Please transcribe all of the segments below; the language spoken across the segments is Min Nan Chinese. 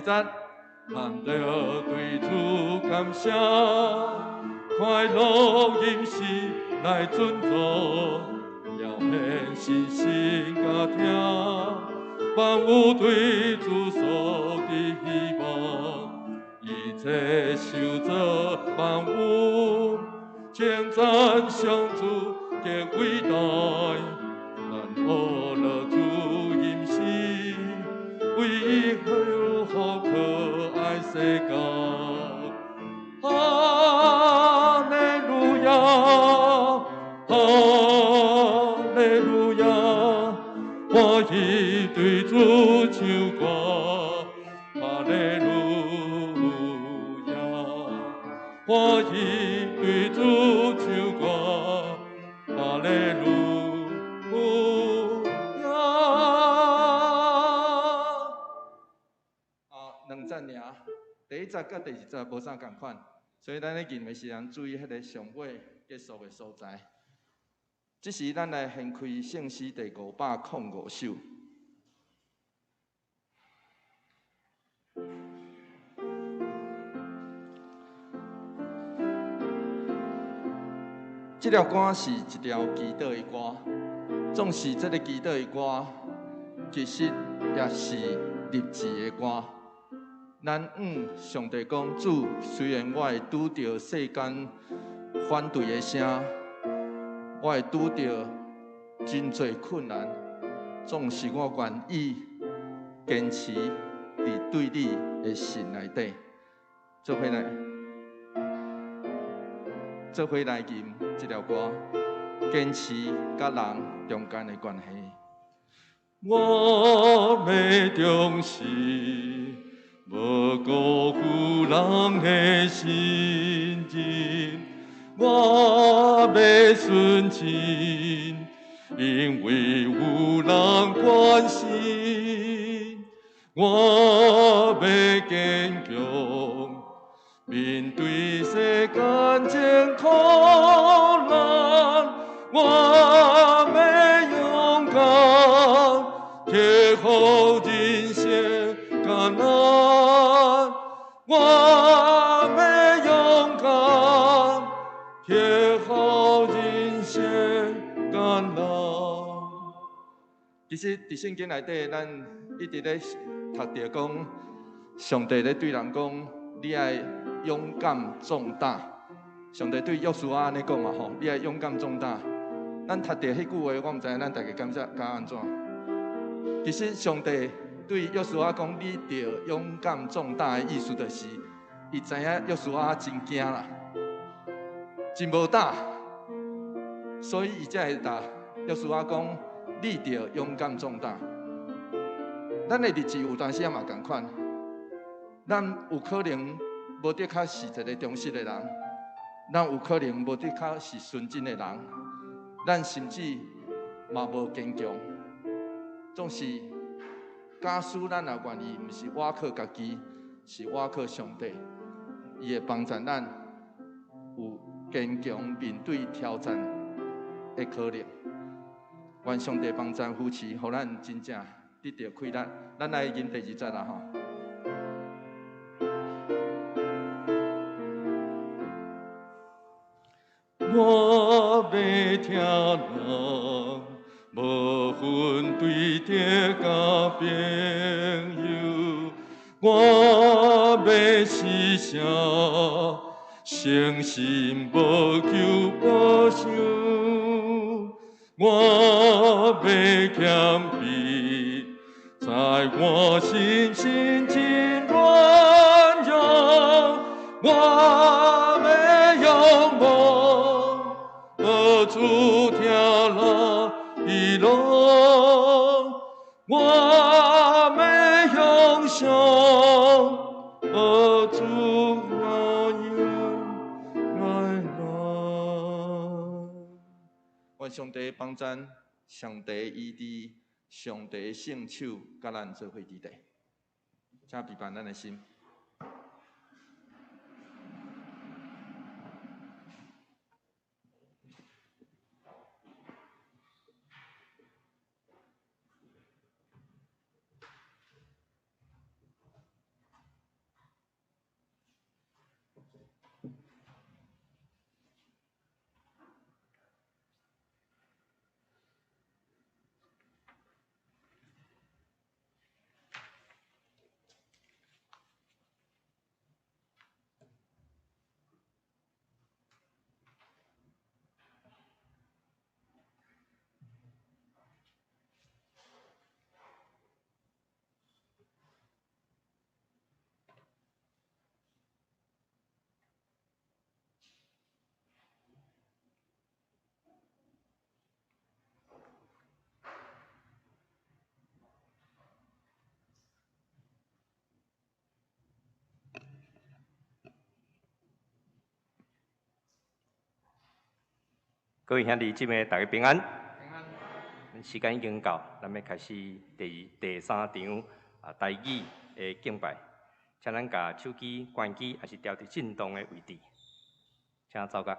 節，咱著對主感謝，快樂吟詩來尊頌，表現信心佮聽，萬有對主所的希望，一切受造萬物，稱讚上主的偉大，咱學樂主吟詩，為伊好可愛世界。哈利路亞，哈利路亞，歡喜對主唱歌，哈利路亞，歡喜對主唱歌，哈利路亞。啊，兩節爾，第一節佮第二節無啥仝款，所以咱咧吟的時陣注意彼个上尾結束的所在。這時，咱來掀開聖詩第505首。這條歌是一條祈禱的歌，總是這个祈禱的歌，其實也是立志的歌。咱向上帝講，主，雖然我會拄著世間反對的聲，我會拄著真濟困難，總是我願意堅持佇對你的信內底。做伙來吟這條歌，堅持佮人中間的關係。我欲忠實，無辜負人的信任。我欲純真，因為有人關心。我欲堅強，面對世間艱苦難。我欲勇敢，克服人生艱難。我欲勇敢，克服人生艱難。其實，佇聖經內底，咱一直咧讀著講，上帝咧對人講，你愛勇敢壯膽。上帝對約書亞按呢講嘛吼，你愛勇敢壯膽。咱讀著彼句話，我毋知影咱大家感覺敢按怎。其實，上帝對約書亞講，你著勇敢壯膽的意思，就是伊知影約書亞真驚啦，真無膽，所以伊才會共約書亞講，你著勇敢壯膽。咱的日子有當時仔嘛仝款，咱有可能無的確是一个忠實的人，咱有可能無的確是純真的人，咱甚至嘛無堅強。總是，假使咱若願意，毋是倚靠家己，是倚靠上帝，伊會幫助咱有堅強面對挑戰的可能。願上帝幫助扶持，予咱真正得著氣力。咱來吟第二節啦吼。我欲聽人，無分對敵佮朋友。我欲施捨，誠心無求報酬。我欲謙卑，在我心心真軟弱。我欲仰望，主疼咱喜樂。我欲向上，主我有愛咱。願上帝幫贊，上帝醫治，上帝聖手，佮咱做伙佇底，請閉辦咱的心。各位兄弟姊妹，大家平安。平安。時間已經到，咱欲開始第三場台語的敬拜，請咱共手機關機，抑是調佇震動的位置，請走甲。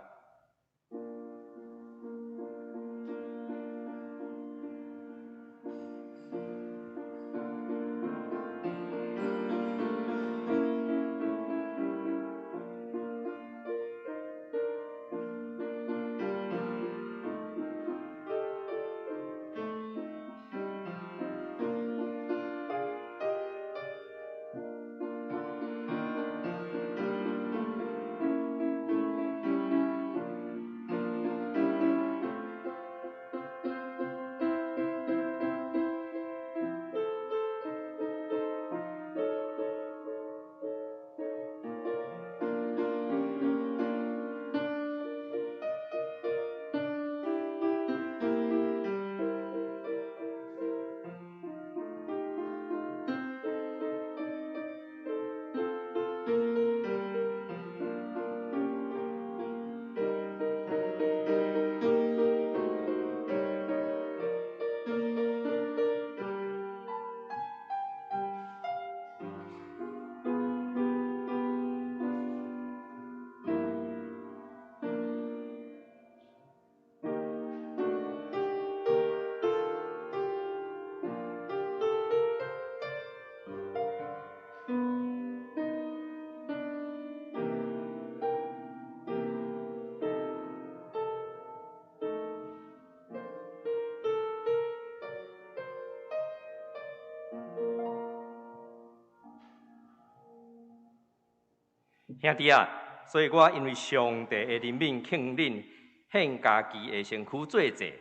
兄弟啊，所以我因為上帝的憐憫，勸恁獻家己的身軀做祭，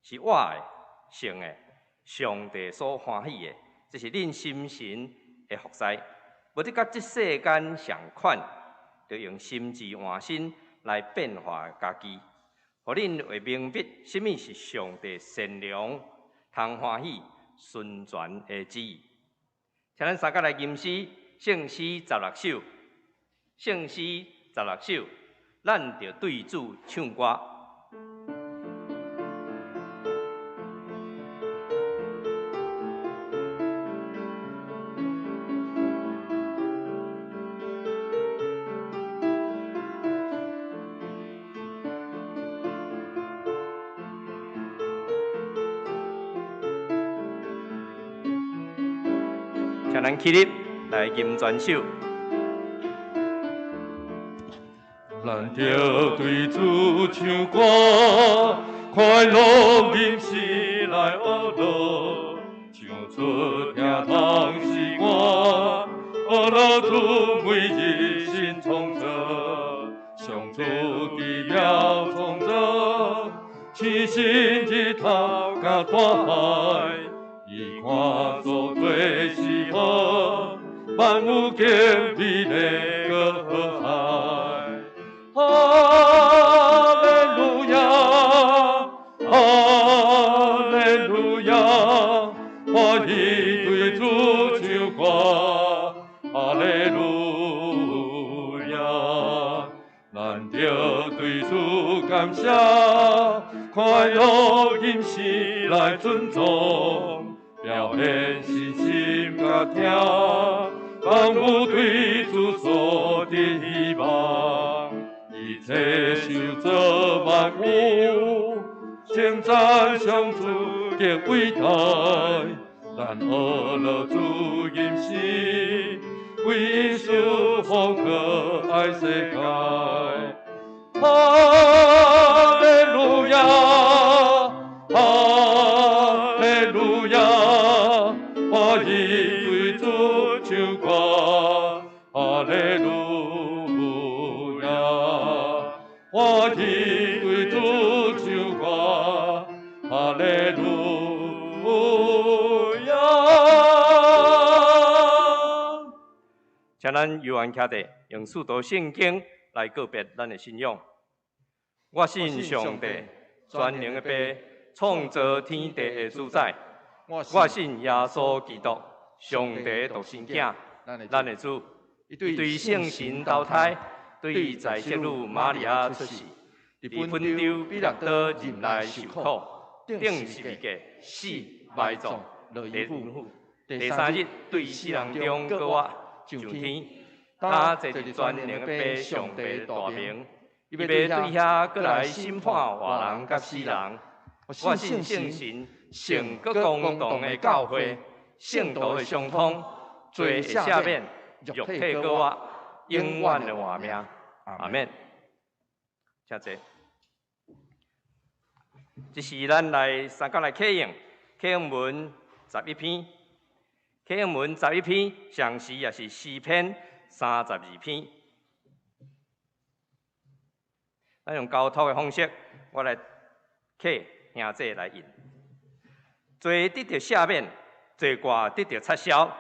是活的、聖的，上帝所歡喜的，這是恁心神的服侍。無得佮這世間仝款，著用心智換新來變化家己，予恁會明白啥物是上帝善良、通歡喜、純全的旨意。請咱三佮來吟詩，聖詩16首。聖詩16首，咱著對主唱歌。請咱起立來吟全首。咱著對主唱歌，快樂吟詩來學樂，唱出聽通詩歌，學樂主每日新創造，上主奇妙創造，星星日頭佮大海，伊看做最是好，萬有敬美麗閣愛。哈利路亞，哈利路亞，歡喜對主唱歌，哈利路亞，咱著對主感謝，快樂吟詩來尊頌，表現信心佮聽，萬有對主所的希望。一切受造萬物，稱讚上主的偉大，咱學樂主吟詩，為伊賜福可愛世界。哈利路亞，哈利路亞，歡喜對主唱歌，哈利路亞。歡喜對主唱歌，哈利路亞。請咱悠閒徛佇，用使徒聖經來告別咱的信仰。我信上帝，全能的父，創造天地的主宰。我信耶穌基督，上帝獨生囝，咱的主。伊對聖神投胎，對在聖女瑪利亞出世，佇伫本丟彼拉多入來受苦，釘十字架，死，埋葬，落陰府。第三日對死人中閣活，上天，擔坐佇全能的父上帝大爿。伊欲對遐閣來審判活人佮死人。我信聖神，聖閣公同的教會，聖徒的相通，罪的赦免，肉體閣活，永遠的活命。阿們。請坐。這是咱來三工來啟應，啟應文十一篇，啟應文十一篇，同時也是詩篇32篇。咱用交託的方式，我來啟兄弟來應。罪得著赦免，罪過得著擦消。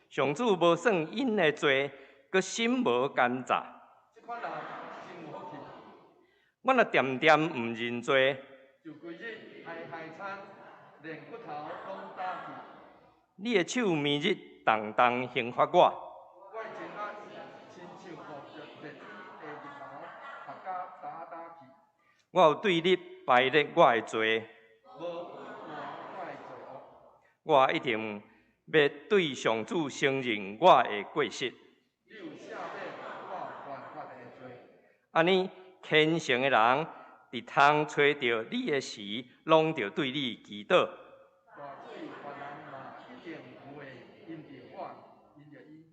上主無算𪜶的罪，閣心無奸詐。阮若恬恬毋認罪，就規日害害慘，連骨頭攏焦去。你的手暝日重重刑罰我。我的前額親像予熱天的日頭，曝甲焦焦去。我有對你排列我的罪，無隱瞞我的罪惡。我一定欲對上主承認我的過失。你有赦免我犯法的罪。按呢，虔誠的人佇通揣著你的時，攏著對你祈禱。大水別人嘛一定有會因著我，因著伊。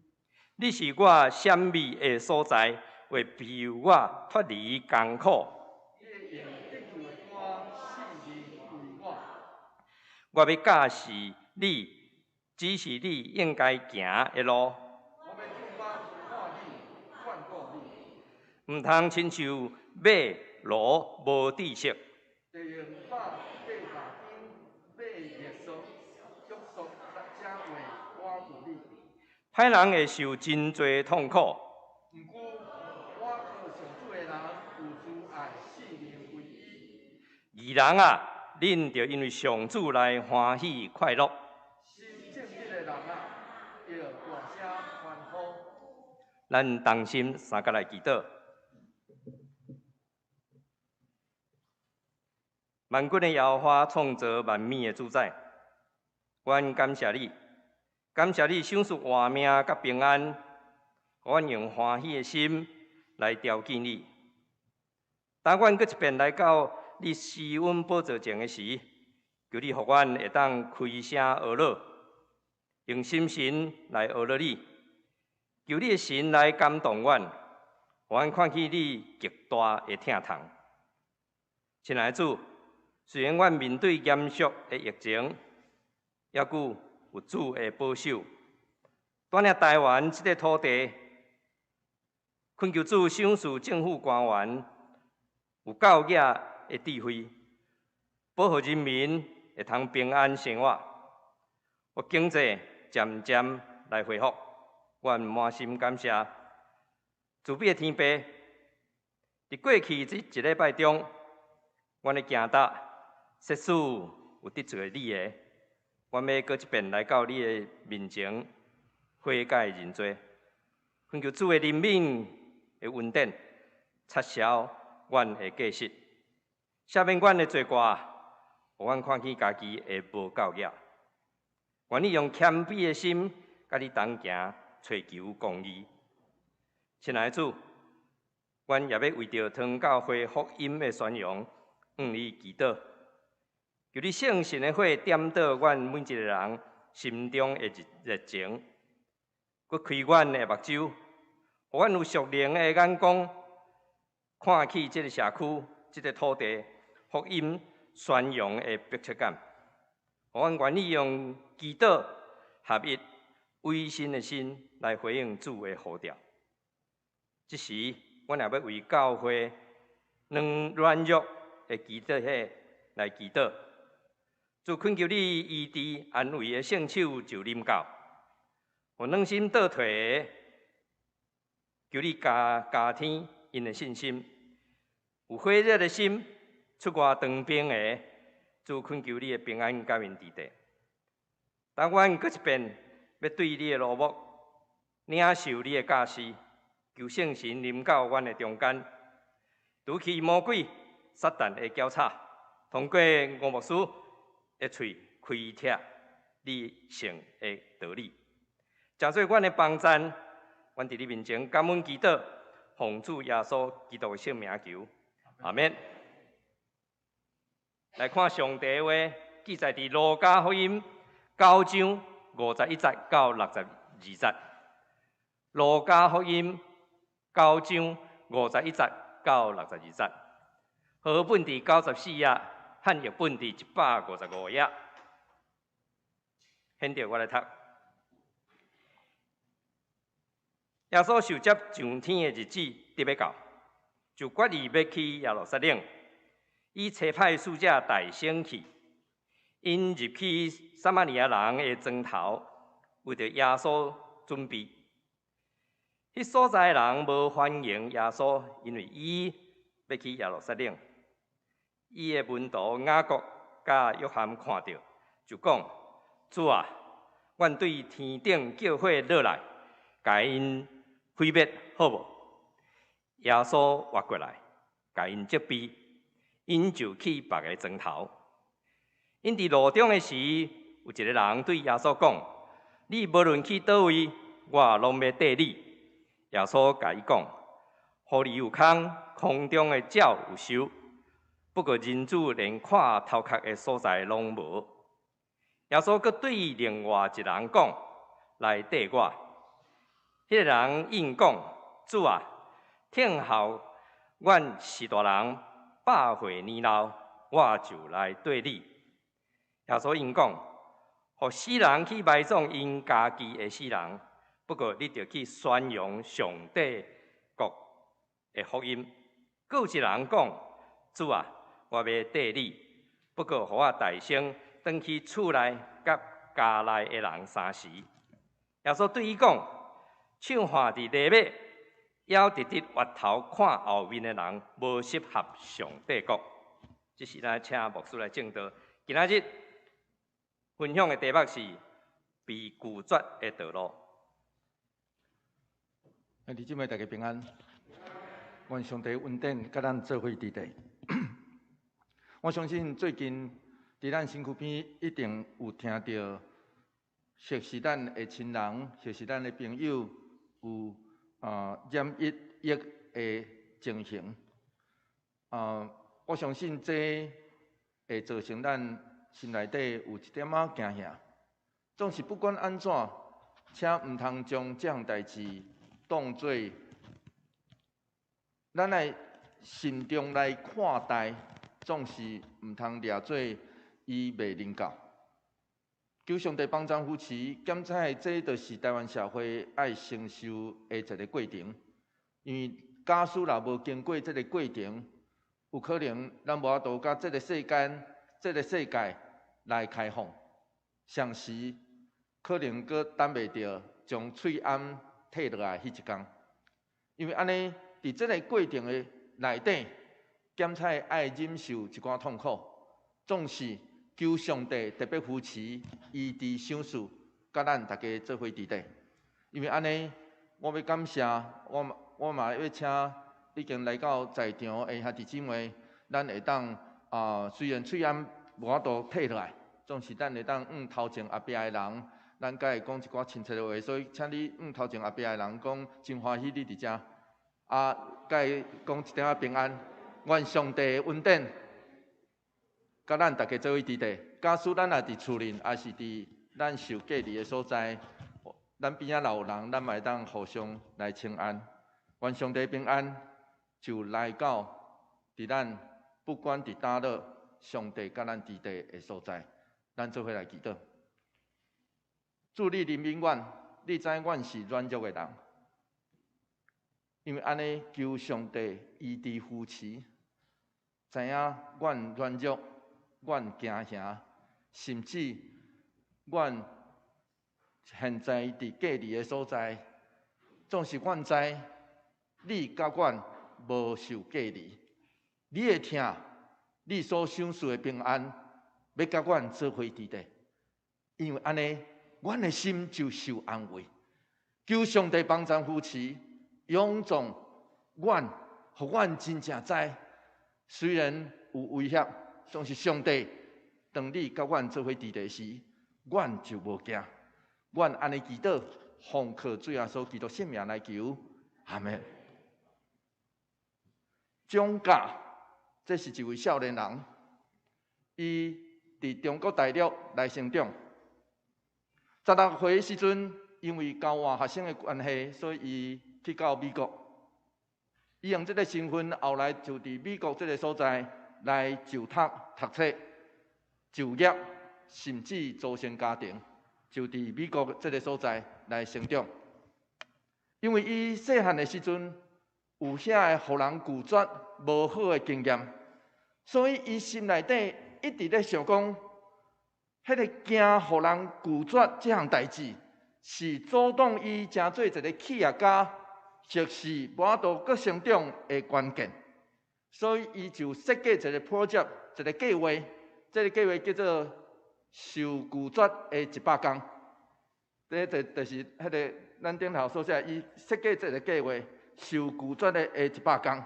你是我閃避的所在，會庇佑我脫離艱苦。你會用得救的歌四面圍我。我欲教示你，指示你應該行的路。我欲注目看你，看顧你。毋通親像馬驢無知識。著用百八弓馬約束，約束這話我有你。歹人會受真濟痛苦。毋過倚靠上主的人有慈愛四面圍伊。義人啊，恁著因為上主來歡喜快樂。心正直的人啊，著大聲歡呼。咱同心相佮來祈禱。萬軍的耶和華創造萬物的主宰，阮感謝你，感謝你賞賜活命佮平安，予阮用歡喜的心來朝見你。當阮閣一遍來到你施恩寶座前的時，求你予阮會當開聲呵咾，用心神來呵咾你，求你的神來感動阮，予阮看見你極大的疼痛。親愛的主，雖然阮面對嚴肅的疫情，猶閣有主的保守，帶領台灣這個土地，懇求主賞賜政府官員有教養的智慧，保護人民會通平安生活，予經濟漸漸來恢復。阮滿心感謝慈悲的天父，佇過去這一禮拜中，阮的行踏設使有得罪你的，阮欲閣一遍來到你的面前悔改認罪，懇求主的憐憫的恩典，擦消阮的過失，赦免阮的罪過，予阮看見家己的無夠額。願意用謙卑的心，佮你同行，揣求公義。親愛的主，阮也欲為著唐教會福音的宣揚，向你祈禱，求你聖神的火點著阮每一個人心中的熱情，閣開阮的目睭，予阮有屬靈的眼光，看起這個社區、這個土地福音宣揚的迫切感，予阮願意用祈禱合一、委身的心來回應主的呼召。這時，阮也欲為教會軟軟弱的祈禱者來祈禱，主懇求你醫治安慰的聖手就臨到，予軟心倒退的，求你加添𪜶的信心；有火熱的心出外當兵的，主懇求你的平安佮𪜶佇底。當阮閣一遍欲對你的羅目領受你的教示，求聖神臨到阮的中間，除去魔鬼、撒旦的攪吵，通過吳牧師的喙開拓你聖的道理，成做阮的幫贊。阮佇你面前感恩祈禱，奉主耶穌基督的聖名求，阿們。來看上帝的話，記載佇路加福音九章51節到62節。路加福音九章51節到62節，和合本佇94頁，漢譯本佇155頁。現在我來讀。耶穌受接上天的日子得欲到，就決意欲去耶路撒冷，伊差派使者代先去，𪜶入去撒瑪利亞人的庄頭，為著耶穌準備。彼所在的人無歡迎耶穌，因為伊欲去耶路撒冷。伊的門徒雅各佮約翰看著，就講：主啊，阮對天頂叫火落來，共𪜶毀滅好無？耶穌活過來，共𪜶責備，𪜶就去別个庄頭。𪜶佇路中的時，有一个人對耶穌講：你無論去佗位，我攏欲綴你。耶穌共伊講：狐狸有空，空中的鳥有巢，不過人子連倚頭殼的所在攏無。耶穌閣對另外一人講：來綴我。彼个人應講：主啊，聽候阮序大人百歲年老，我就來綴你。耶穌應講：予死人去埋葬𪜶家己的死人，不過你著去宣揚上帝國的福音。閣有一人講：主啊，我欲綴你，不過予我代先轉去厝內佮家內的人三時。耶穌對伊講：唱看佇犁尾，猶直直回頭看後面的人，無適合上帝國。這時咱請牧師來證道。今仔日分享的題目是被拒絕的道路。兄弟姊妹大家平安，願上帝恩典佮咱做伙佇底。我相信最近佇咱身軀邊一定有聽著，熟悉咱的親人，熟悉咱的朋友有染疫疫的情形。我相信這會造成咱心內底有一點仔驚嚇。總是不管按怎，請毋通將這項代誌當做咱愛慎重來看待，總是毋通掠做伊袂靈到。求上帝幫贊扶持，檢測這就是台灣社會愛承受的一个過程。因為假使若無經過這个過程，有可能咱無法度佮這个世間、這个世界來開放，同時可能閣等袂著將喙罨退落來彼一工。因為按呢，佇這个過程的內底，檢測愛忍受一寡痛苦，總是求上帝特別扶持，醫治賞賜，佮咱大家做伙佇底。因為按呢，我欲感謝我，我嘛欲請已經來到在場的兄弟姊妹，咱會當雖然喙罨無法度退落來，總是咱會當向頭前後壁的人，咱共伊講一寡親切的話，所以請你向頭前後壁的人講，真歡喜你佇遮，共伊講一點仔平安，願上帝的恩典佮咱大家做伙佇底。假使咱若佇厝裡，抑是佇咱受隔離的所在，咱邊仔若有人，咱嘛會當互相來請安。願上帝平安就來到佇咱不管佇佗落，上帝佮咱佇底的所在，咱做伙來祈禱。主你憐憫阮，你知阮是軟弱的人，因為按呢求上帝醫治扶持，知影阮軟弱，阮驚嚇，甚至阮現在佇隔離的所在，總是阮知你佮阮無受隔離，你的疼，你所賞賜的平安，欲佮阮做伙佇底，因為按呢，阮的心就受安慰。求上帝幫贊扶持，勇壯阮，予阮真正知，雖然有威脅，但是上帝當你佮阮做伙佇咧時，阮就無驚。阮按呢祈禱，奉靠主耶穌基督聖名來求，阿門。蔣甲，這是一位少年人，伊佇中國大陸來成長。16歲時陣，因為交換學生的關係，所以伊去到美國。伊用這个身份，後來就佇美國這个所在來就讀讀冊、就業，甚至組成家庭，就佇美國這个所在來成長。因為伊細漢的時陣有遐个予人拒絕無好的經驗，所以伊心內底一直咧想講，彼个驚予人拒絕這項代誌，是阻擋伊成做一个企業家，或是無法度閣成長的關鍵。所以伊就設計一個 project，一個計劃，這个計劃叫做受拒絕的100天。這就是彼个咱頂頭所寫，伊設計這个計劃，受拒絕的100天。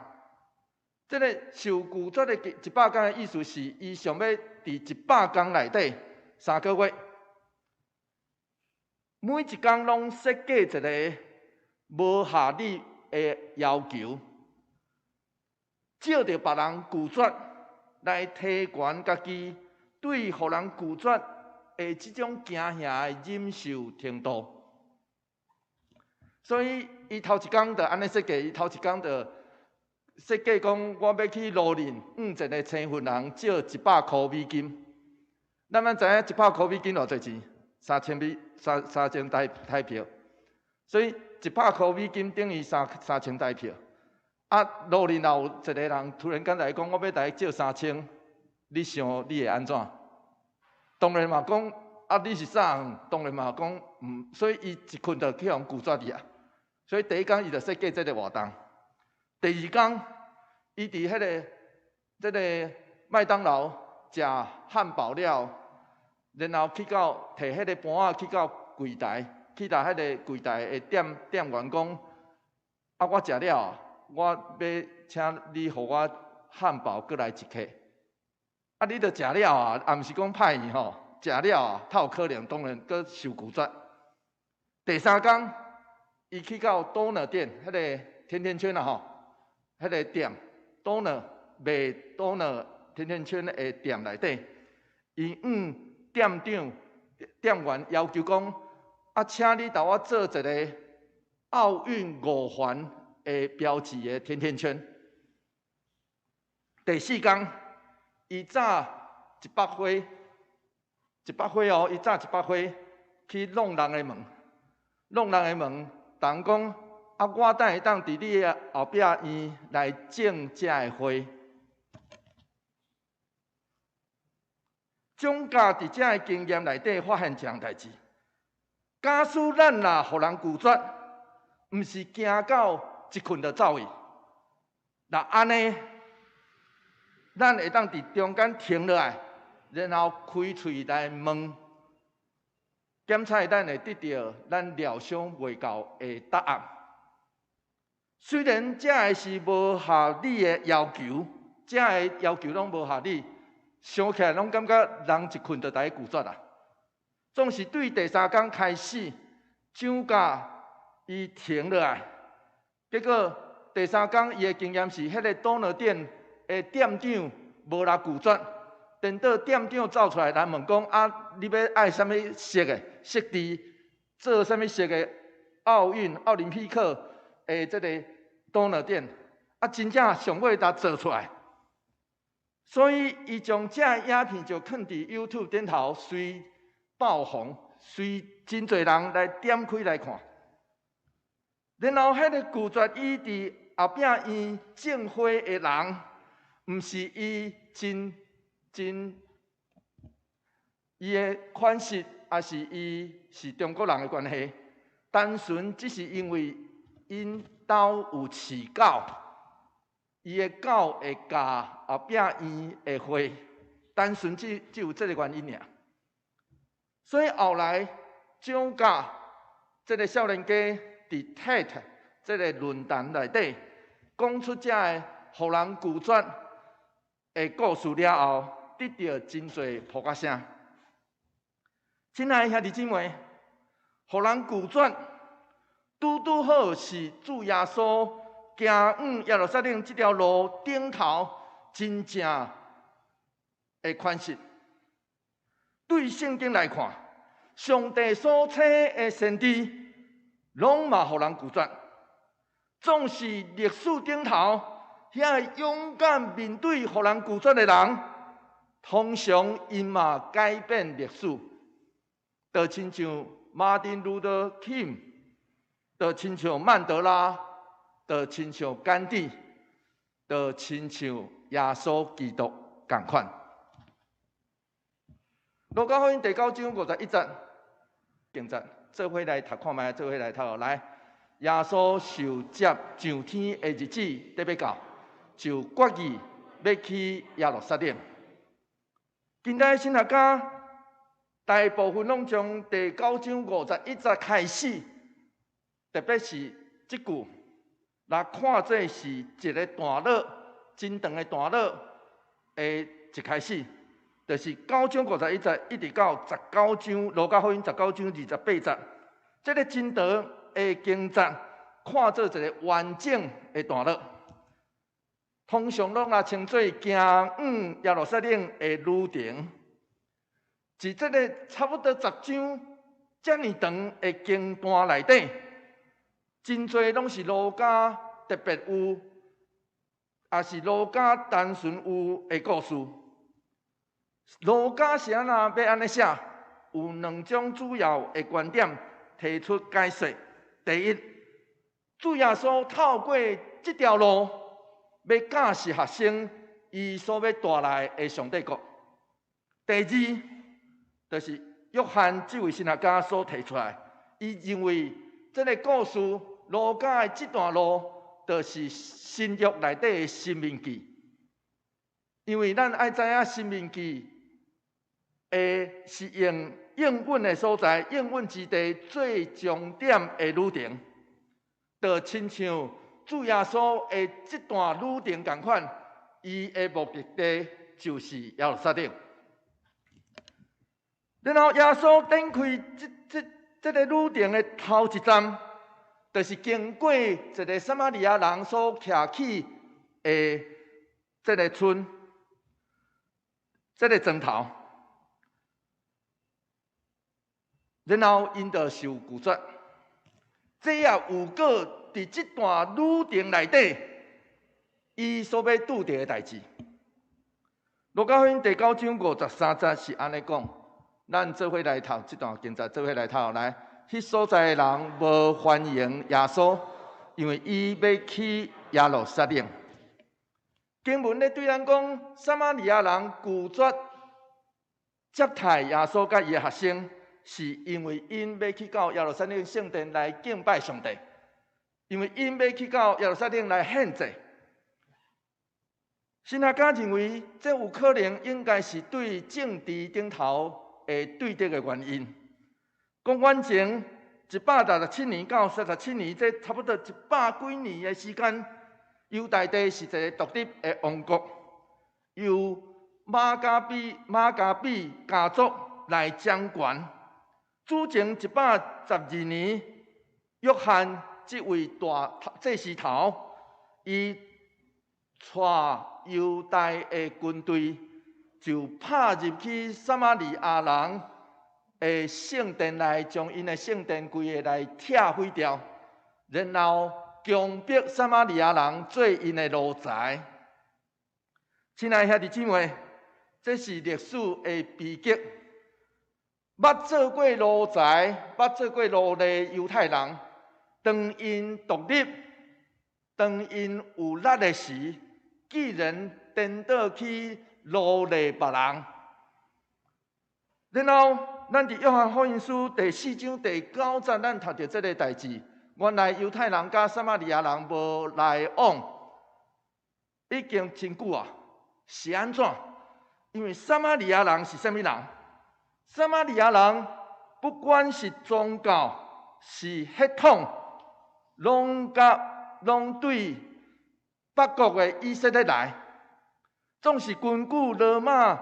這个受拒絕的一百天的意思是，伊想欲佇一百天內底3個月，每一工攏設計一個無合理的要求，藉著別人拒絕來提懸家己對予人拒絕的這種驚嚇的忍受程度。所以，伊頭一工就按呢設計，伊頭一工就設計講，我欲去路面向一个青雲人借100箍美金。咱攏知影一百箍美金偌濟錢？3000美三千台票。所以一百箍美金等於三千台票。啊，路面若有一个人突然間來講，我欲來借三千，你想你會按怎？當然嘛講，啊你是啥人？當然嘛講，毋，所以伊一困就去予人拒絕去啊。所以第一工伊就設計這个活動。第二工，伊佇彼个這个麥當勞食漢堡了，然後去到提彼個盤仔去到櫃台，去共彼个櫃台的店員講：啊，我食了，我欲請你予我漢堡閣來一客。啊，你都食了啊，也毋是講歹去吼，食了啊，較有可能當然閣受拒絕。第三工，伊去到 donut 店，彼个甜甜圈啊吼，彼个店，donut 賣 donut 甜甜圈的店內底，伊向店長、店員要求講：啊，請你替我做一个奧運五環的標誌的甜甜圈。第四工，伊紮一百花，一百花哦，伊紮一百花去挵人的門，挵人的門，人講：啊，我等會當佇你的後壁院來種這个花。蔣家佇這个經驗內底發現一項代誌：假使咱若予人拒絕，毋是驚到一困就走去，若按呢，咱會當佇中間停落來，然後開喙來問，檢查咱會得著咱料想袂到的答案。雖然這个是無合理的要求，這个要求攏無合理，想起來攏感覺人一困就共伊拒絕啦。總是對第三工開始，蔣家伊停落來，結果第三工伊的經驗是，彼个 donut 店的店長無來拒絕，顛倒店長走出來來問講：啊，你欲愛啥物色的設置，做啥物色的奧運奧林匹克的這个 donut 店？啊，真正上尾才做出來。所以，伊將這个影片就囥佇 YouTube 頂頭，隨爆紅，隨真濟人來點開來看。然後，彼个拒絕伊佇後壁院種花的人，毋是伊真真伊的款式，抑是伊是中國人的關係，單純只是因為𪜶兜有飼狗，伊的狗會咬後壁院的花，單純只有這个原因爾。所以後來蔣家這个少年家佇 TED 這个論壇內底，講出這个予人拒絕的故事了後，得著真濟噗仔聲。親愛的兄弟姊妹，予人拒絕，拄拄好是主耶穌行往耶路撒冷這條路頂頭真正的款式。對聖經來看，上帝所請的先知，攏嘛予人拒絕。總是歷史頂頭遐个勇敢面對予人拒絕的人，通常𪜶嘛改變歷史。就親像馬丁路德金，就親像曼德拉，就親像甘地，就親像耶穌基督仝款。路加福音第九章51節，經節，做伙來讀看覓，做伙來讀來。耶穌受接上天的日子得欲到，就決意欲去耶路撒冷。近代神學家大部分攏將第九章五十一節開始，特別是這句，來看做是一个段落，真長的段落的一開始。就是九章五十一節，一直到十九章，路加福音十九章28節，這个真長的經節，看做一个完整的段落。通常攏來稱做行往耶路撒冷的旅程。佇這个差不多十章遮爾長的經段內底，真濟攏是路加特別有，抑是路加單純有的故事。路加是按怎欲按呢寫？有兩種主要的觀點提出解說。第一，主耶穌透過這條路，欲教示學生伊所欲帶來的上帝國。第二，就是約翰這位神學家所提出來，伊認為這个故事路加的這段路，就是新約內底的申命記。因為咱愛知影申命記的是用應允的所在，應允之地做終點的旅程，就親像主耶穌的這段旅程仝款，伊的目的地就是耶路撒冷。然後耶穌展開這个旅程的頭一站，就是經過一个撒瑪利亞人所徛起的這个村，這个莊頭。然後𪜶就受拒絕，這也有過佇這段旅程內底，伊所欲拄著的代誌。路加福音第九章53節是按呢講，咱做伙來讀這段經節，做伙來讀來。彼所在的人無歡迎耶穌，因為伊欲去耶路撒冷。經文咧對咱講，撒瑪利亞人拒絕接待耶穌佮伊的學生，是因為𪜶欲去到耶路撒冷聖殿來敬拜上帝，因為𪜶欲去到耶路撒冷來獻祭。神學家認為，這有可能應該是對政治頂頭的對立的原因。公元前167年到37年，這差不多一百幾年的時間，猶大地是一个獨立的王國，由馬加比家族來掌權。主前112年，約翰這位大祭司頭，伊帶猶大的軍隊就拍入去撒瑪利亞人的聖殿內，將𪜶的聖殿規个來拆毀掉，然後強迫撒瑪利亞人做𪜶的奴才。親愛兄弟姊妹，這是歷史的悲劇。捌做過奴才、捌做過奴隸猶太人，當𪜶獨立、當𪜶有力的時，竟然顛倒去奴隸別人。然後，咱佇約翰福音書第四章第九節，咱讀著這个代誌。原來猶太人佮撒瑪利亞人無來往，已經真久啊。是按怎？因為撒瑪利亞人是啥物人？撒瑪利亞人不管是宗教、是血統，攏對北國的以色列來，總是根據羅馬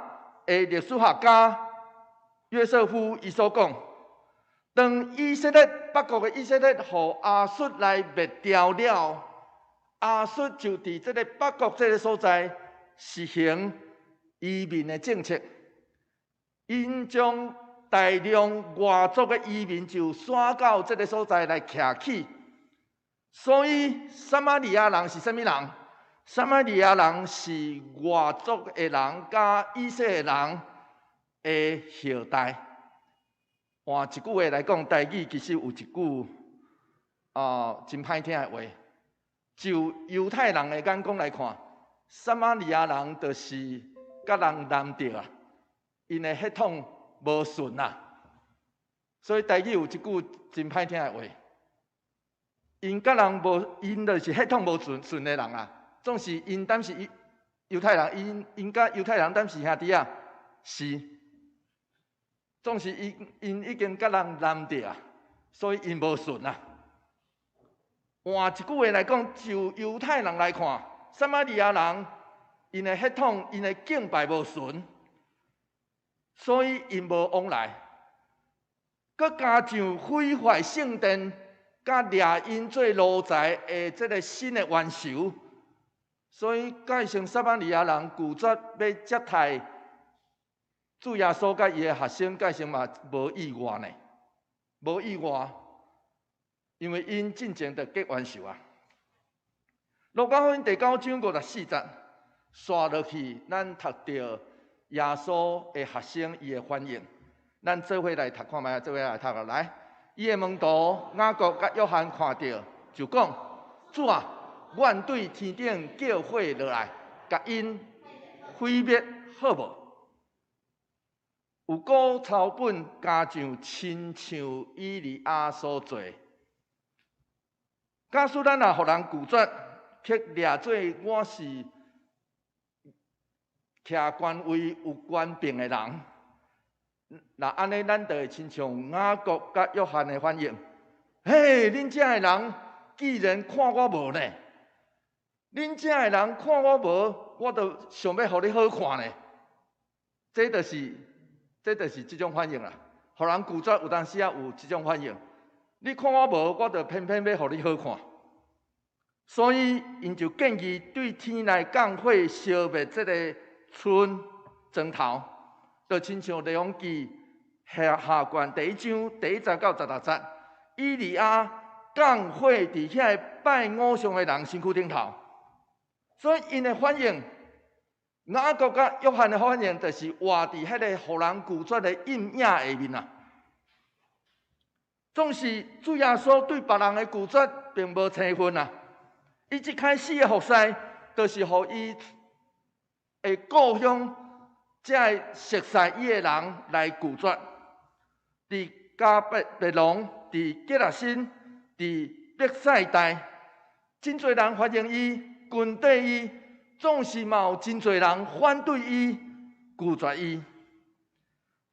的歷史學家約瑟夫伊所講，當以色列北國的以色列予亞述來滅掉了，亞述就佇這个北國這个所在實行移民的政策，𪜶將大量外族的移民就徙到這个所在來徛起。所以，撒瑪利亞人是啥物人？撒瑪利亞人是外族的人，佮以色列人的後代。換一句話來講，台語其實有一句真歹聽的話。就猶太人的眼光來看，撒瑪利亞人就是佮人攕著啊，𪜶的血統無純啊。所以台語有一句真歹聽的話。𪜶佮人無，𪜶就是血統無純純的人啊。總是𪜶敢是猶太人，𪜶佮猶太人敢是兄弟仔？是。總是𪜶已經佮人攕著啊，所以𪜶無純啊。換一句話來講，就猶太人來看，撒瑪利亞人𪜶的血統、𪜶的敬拜無純，所以𪜶無往來。閣加上毀壞聖殿，佮掠𪜶做奴才的這个新的冤仇，所以改成撒瑪利亞人拒絕欲接待主耶穌佮伊的學生，改成嘛無意外呢？無意外，因為𪜶進前就結冤仇啊。路加福音第九章54節，紲落去，咱讀著耶穌的學生伊的反應，咱做伙來讀看覓啊，做伙來讀啊，來。伊的門徒雅各佮約翰看著，就講：主啊，阮對天頂叫火落來，共𪜶毀滅好無？有古抄本加上親像以利亞所做。假使咱若予人拒絕，去掠做我是徛權位有權柄的人，若按呢，咱就會親像雅各佮約翰的反應。嘿，恁遮的人既然看我無呢？恁遮的人看我無，我就想欲予你好看呢。這就是這種反應啦。予人拒絕，有當時仔有這種反應。你看我無，我就偏偏欲予你好看。所以，𪜶就建議對天來降火燒滅這个村莊頭，就親像列王紀下下卷第一章第一節到16節，以利亞降火佇遐个拜偶像的人身軀頂頭。所以，𪜶的反應，雅各佮約翰的反應，就是活佇彼个予人拒絕的陰影下面啊。總是主耶穌對別人的拒絕，並無生分啊。伊一開始的服侍，就是予伊的故鄉，遮个熟似伊的人來拒絕。佇迦百農，佇革拉森，佇伯賽大，真濟人歡迎伊，跟綴伊，總是嘛有真濟人反對伊，拒絕伊。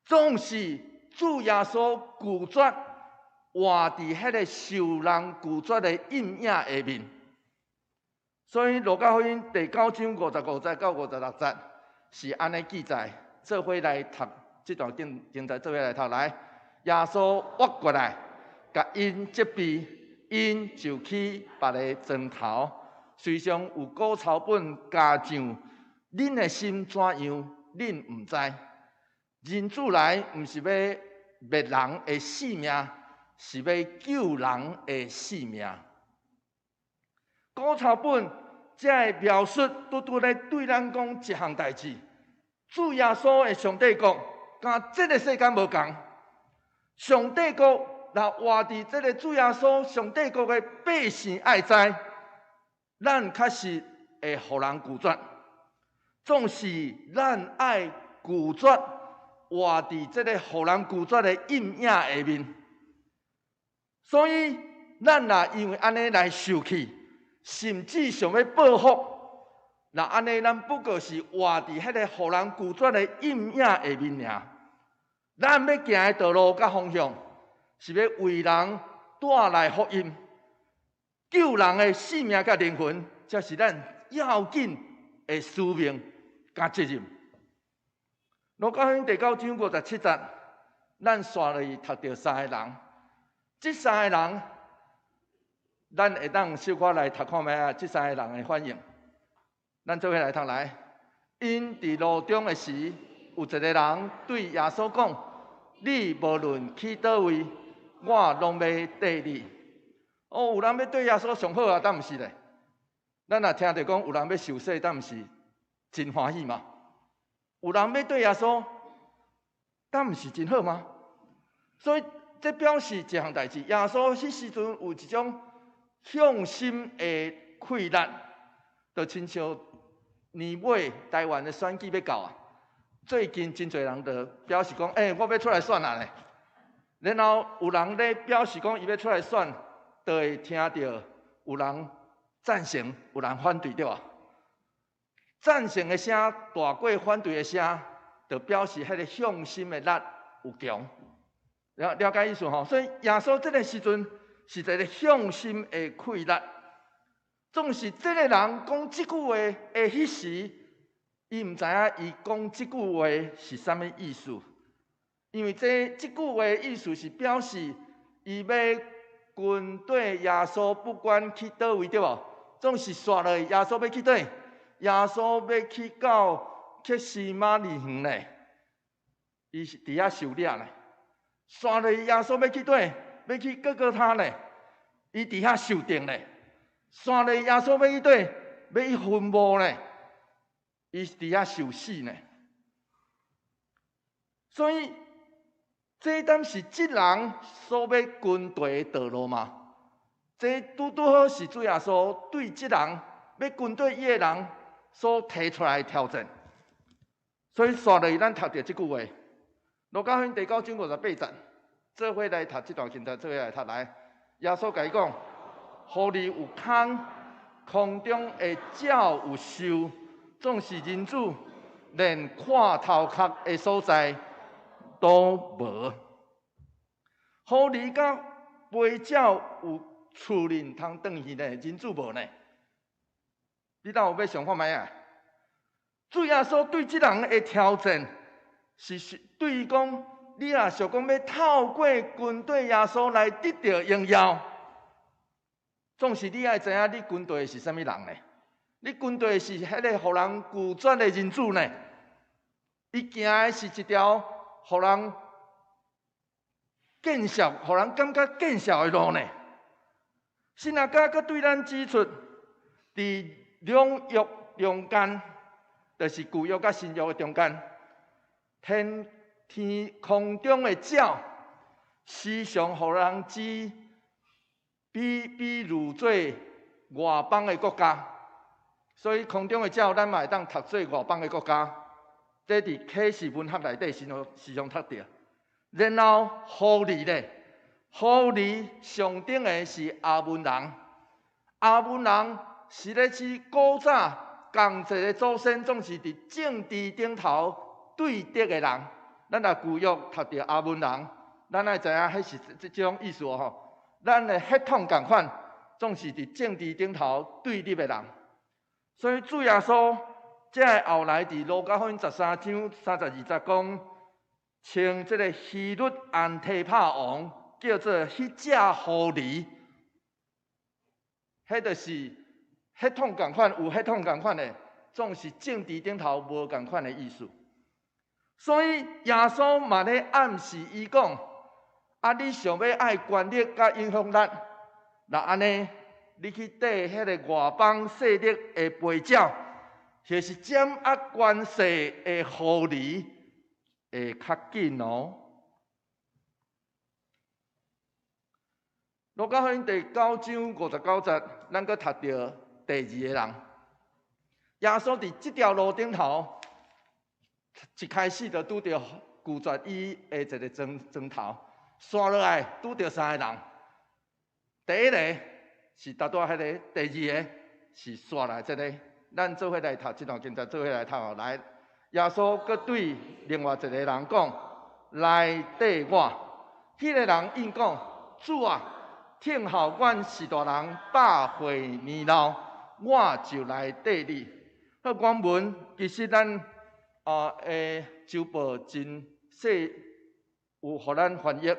總是主耶穌拒絕活佇彼个受人拒絕的陰影下面。所以，路加福音第九章55節到56節是按呢記載，做伙來讀這段經經節，做伙來讀來。耶穌越過來，共𪜶責備，𪜶就去別个莊頭。隨上有古抄本加上，恁的心怎樣，恁毋知。人子來毋是欲滅人的性命，是欲救人的性命。古抄本這个描述，拄拄咧對咱講一項代誌。主耶穌的上帝國，佮這个世間無仝。上帝國若活佇這个主耶穌上帝國的百姓愛知，咱確實會予人拒絕。總是咱愛拒絕活佇這个予人拒絕的陰影下面。所以，咱若因為按呢來受氣，甚至想欲報復，若按呢，咱不過是活佇彼个予人拒絕的陰影下面爾。咱欲行的道路佮方向，是欲為人帶來福音。救人的性命佮靈魂，才是咱要緊的使命佮責任。路加福音第九章57節，咱紲落去讀著三个人，這三个人，咱會當小可來讀看覓啊？這三個人的反應，咱做伙來讀來。𪜶佇路中的時，有一個人對耶穌講：你無論去佗位，我攏欲綴你。哦，有人欲綴耶穌上好啊，敢毋是咧？咱若聽著講有人欲受洗，敢毋是真歡喜嘛？有人欲綴耶穌，敢毋是真好嗎？所以這表示一項代誌，耶穌彼時陣有一種向心的氣力，就親像年尾台灣的選舉欲到啊。最近真濟人就表示講：欸，我欲出來選啊咧。然後有人咧表示講，伊欲出來選，就會聽著有人贊成，有人反對，對無？贊成的聲大過反對的聲，就表示彼个向心的力有強。了了解意思吼？所以耶穌這个時陣是一个向心的氣力。總是這个人講這句話的彼時，伊毋知影伊講這句話是啥物意思。因為這這句話的意思是表示伊欲跟綴耶穌，不管去佗位對無？總是紲落去耶穌欲去佗？耶穌欲去到客西馬尼園咧，伊是佇遐受掠咧。紲落去耶穌欲去佗？欲去各各他咧，伊佇遐受釘咧。紲落去耶穌欲去佗？欲去墳墓咧，伊是佇遐受死呢。所以，這敢是這人所欲跟隨的道路嗎？這拄拄好是主耶穌對這人欲跟隨伊的人所提出來的挑戰。所以，紲落去咱讀著這句話，路加福音第九章58節，做伙來讀這段經節，做伙來讀來。耶穌共伊講：狐狸有空，空中的鳥有巢，總是人子連倚頭殼的所在都無。狐狸佮飛鳥有厝裡通轉去呢，人子無呢？你敢有欲想看覓啊？主耶穌對這人的挑戰，是對伊講：你若想講欲透過跟綴耶穌來得著榮耀，總是你愛知影你跟綴的是啥物人呢？你跟綴的是彼个予人拒絕的人子呢？伊行的是一條予人見笑、予人感覺見笑的路呢？神學家閣對咱指出，佇兩約中間，就是舊約佮新約的中間，天天空中的鳥，時常予人指比比喻做外邦的國家，所以空中的鳥，咱嘛會當讀做外邦的國家。這佇啟示文學內底時常時常讀著。然後狐狸咧，狐狸上頂的是亞捫人，亞捫人是咧指古早仝一个祖先，總是佇政治頂頭對敵的人。咱若舊約讀著亞捫人，咱愛知影彼是這種意思吼。咱的血統仝款，總是佇政治頂頭對立的人。所以主耶穌才會後來佇路加福音13章32節講，稱這个希律安提帕王叫做彼隻狐狸，彼就是血統仝款，有血統仝款的，總是政治頂頭無仝款的意思。所以耶穌嘛咧暗示伊講：啊，你想欲愛權力佮影響力，若按呢，你去綴彼个外邦勢力的飛鳥，或是掌握權勢的狐狸，會較緊哦。路加福音第九章59節，咱閣讀著第二个人。耶穌佇這條路頂頭，一開始就拄著拒絕伊的一个磚磚頭，紲落來拄著三個人。第一个是拄拄彼个，第二个是紲來這个。咱做伙來讀這段經節，做伙來讀哦。來，耶穌閣對另外一个人講：來綴我。彼个人應講：主啊，聽候阮序大人百歲年老，我就來綴你。好，原文其實咱的周報真細有予咱翻譯，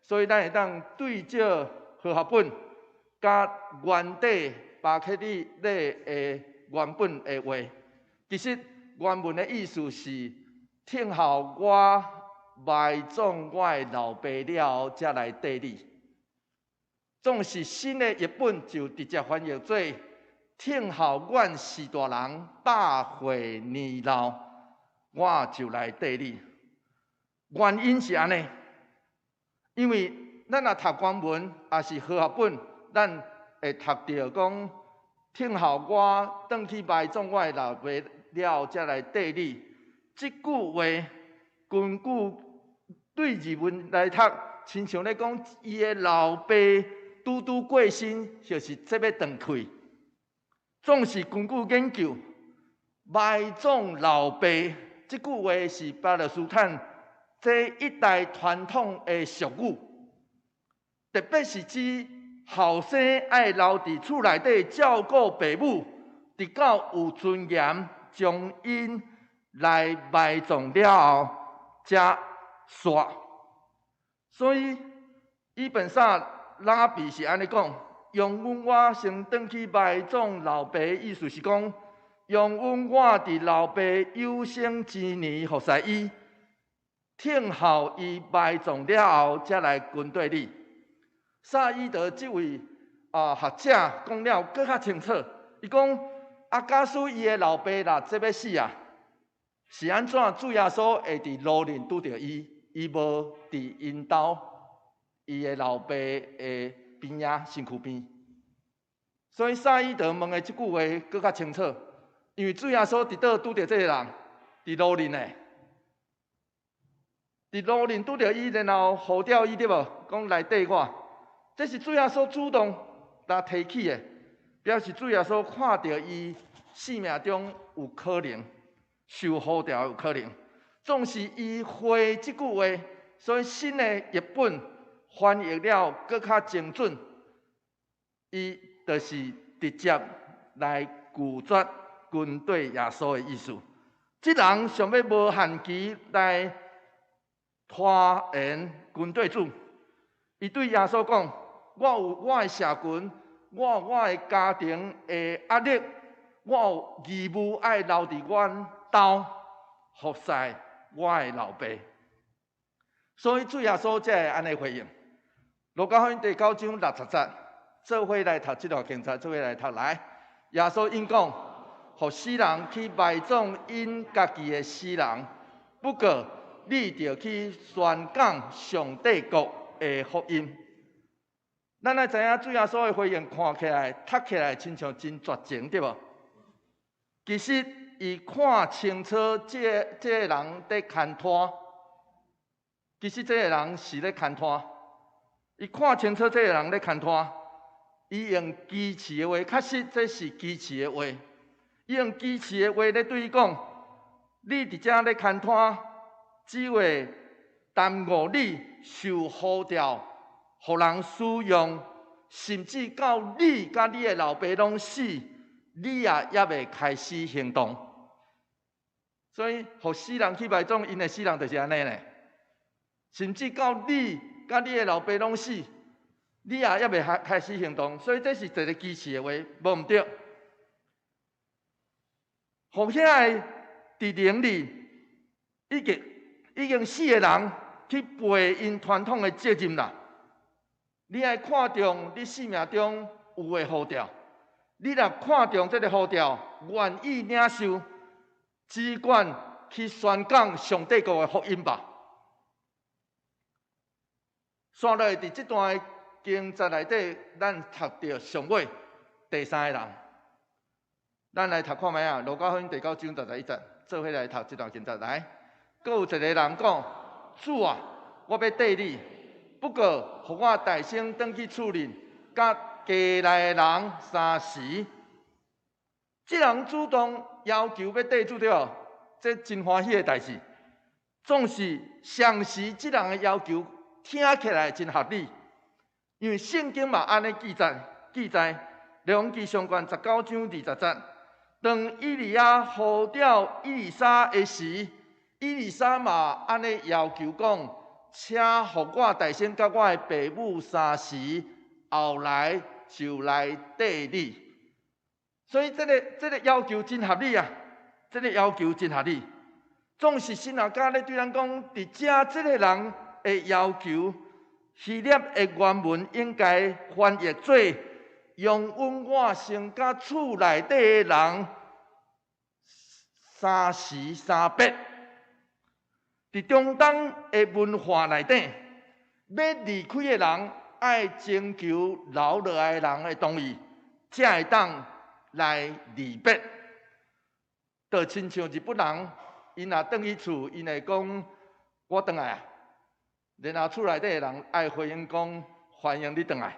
所以咱會當對照和合本佮原底巴克利的原本的話。其實原文的意思是聽候我埋葬我的老爸了後，才來綴你。總是新的譯本就直接翻譯做聽候阮序大人百歲年老，我就來綴你。原因是按呢，因為咱若讀原文，抑是和合本，咱會讀著講聽候我轉去埋葬我的老爸了後，才來綴你。這句話根據對字文來讀，親像咧講伊的老爸拄拄過身，就是這欲斷氣。總是根據研究，埋葬老爸這句話是巴勒斯坦這一帶傳統的俗語，特別是指後生愛留佇厝內底照顧爸母，直到有尊嚴將𪜶來埋葬了後，才煞。所以伊本薩拉比是按呢講：容許我先轉去埋葬老爸，意思是講，容許我佇老爸有生之年服侍伊，聽候伊埋葬了後，才來跟綴你。薩伊德這位學者講了閣較清楚，伊講啊，假使伊的老爸若這欲死啊，是按怎主耶穌會佇路面拄著伊，伊無佇𪜶兜，伊的老爸的邊仔身軀邊。所以薩伊德問的這句話閣較清楚，因為主耶穌佇佗拄著這個人，佇路面的，佇路面拄著伊，然後呼召伊對無？講來綴我，這是主耶穌主動來提起的，表示主耶穌看著伊生命中有可能受呼召有可能，總是伊回這句話，所以新的譯本翻譯了閣較精準，伊就是直接來拒絕跟綴耶穌的意思。這人想欲無限期來拖延跟綴主，伊對耶穌講：我有我的社群，我有我的家庭的壓力，我有義務愛留佇阮兜服侍我的老爸。所以主耶穌才會按呢回應。路加福音第九章六十節，做伙來讀這段經節，做伙來讀來。耶穌應講，予死人去埋葬𪜶家己的死人，不過你著去宣講上帝國的福音。咱愛知影主耶穌的回應看起來、讀起來親像真絕情，對無？其實伊看清楚這個人佇牽拖，其實這個人是咧牽拖。伊看清楚這個人咧牽拖，伊用支持的話，確實這是支持的話。伊用支持的話咧對伊講：你佇遮咧牽拖，只會耽誤你受呼召，予人使用，甚至到你佮你的老爸攏死，你也猶未開始行動。所以，予死人去埋葬，𪜶的死人就是按呢咧。甚至到你佮你的老爸攏死，你也猶未開始行動。所以這是一個支持的話，無毋對。予遐个佇靈裡已經死的人去背𪜶傳統的責任啦。你愛看重你生命中有的呼召，你若看重這个呼召，願意領受，只管去宣講上帝國的福音吧。紲落來佇這段經節內底，咱讀著上尾第三个人，咱來讀看覓啊？路加福音第九章十一節，做伙來讀這段經節來。閣有一個人講：主啊，我欲綴你，不過予我代先轉去厝裡，佮家內的人三時。這人主動要求欲綴主對無？這真歡喜的代誌。總是相時這人的要求聽起來真合理，因為聖經嘛按呢記載，記載列王紀上卷19章20節，當以利亞呼召以利沙的時，以利沙嘛按呢要求講，請予我代先佮我的爸母三時，後來就來綴你。所以這個要求真合理啊！這個要求真合理。總是神學家咧對咱講，佇遮這個人的要求，希臘的原文應該翻譯做：容允我先佮厝內底的人三時三別。佇中東的文化內底，欲離開的人愛徵求留落來的人的同意，才會當來離別。就親像日本人，𪜶若轉去厝，𪜶會講我轉來啊。然後厝內底的人愛回應講歡迎你轉來。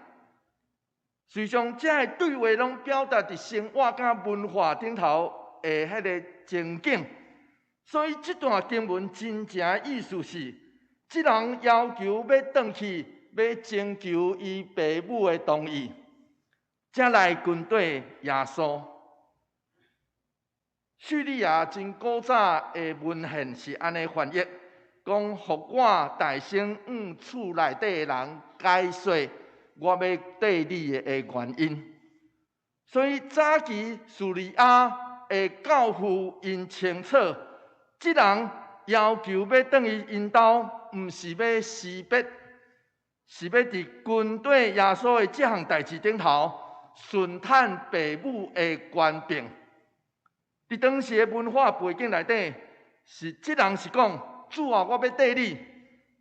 實際上，這个對話攏表達佇生活佮文化頂頭的彼个情景。所以這段經文真正意思是，這人要求欲轉去，欲徵求伊爸母的同意，才來跟綴耶穌。敘利亞真古早的文獻是按呢翻譯，講予我代先向厝內底的人解說我欲綴你的原因。所以早期敘利亞的教父𪜶清楚，這人要求欲轉去𪜶兜，毋是欲辭別，是欲佇跟綴耶穌的這項代誌頂頭，順趁爸母的權柄。佇當時的文化背景內底，是這人是講，主啊，我欲綴你，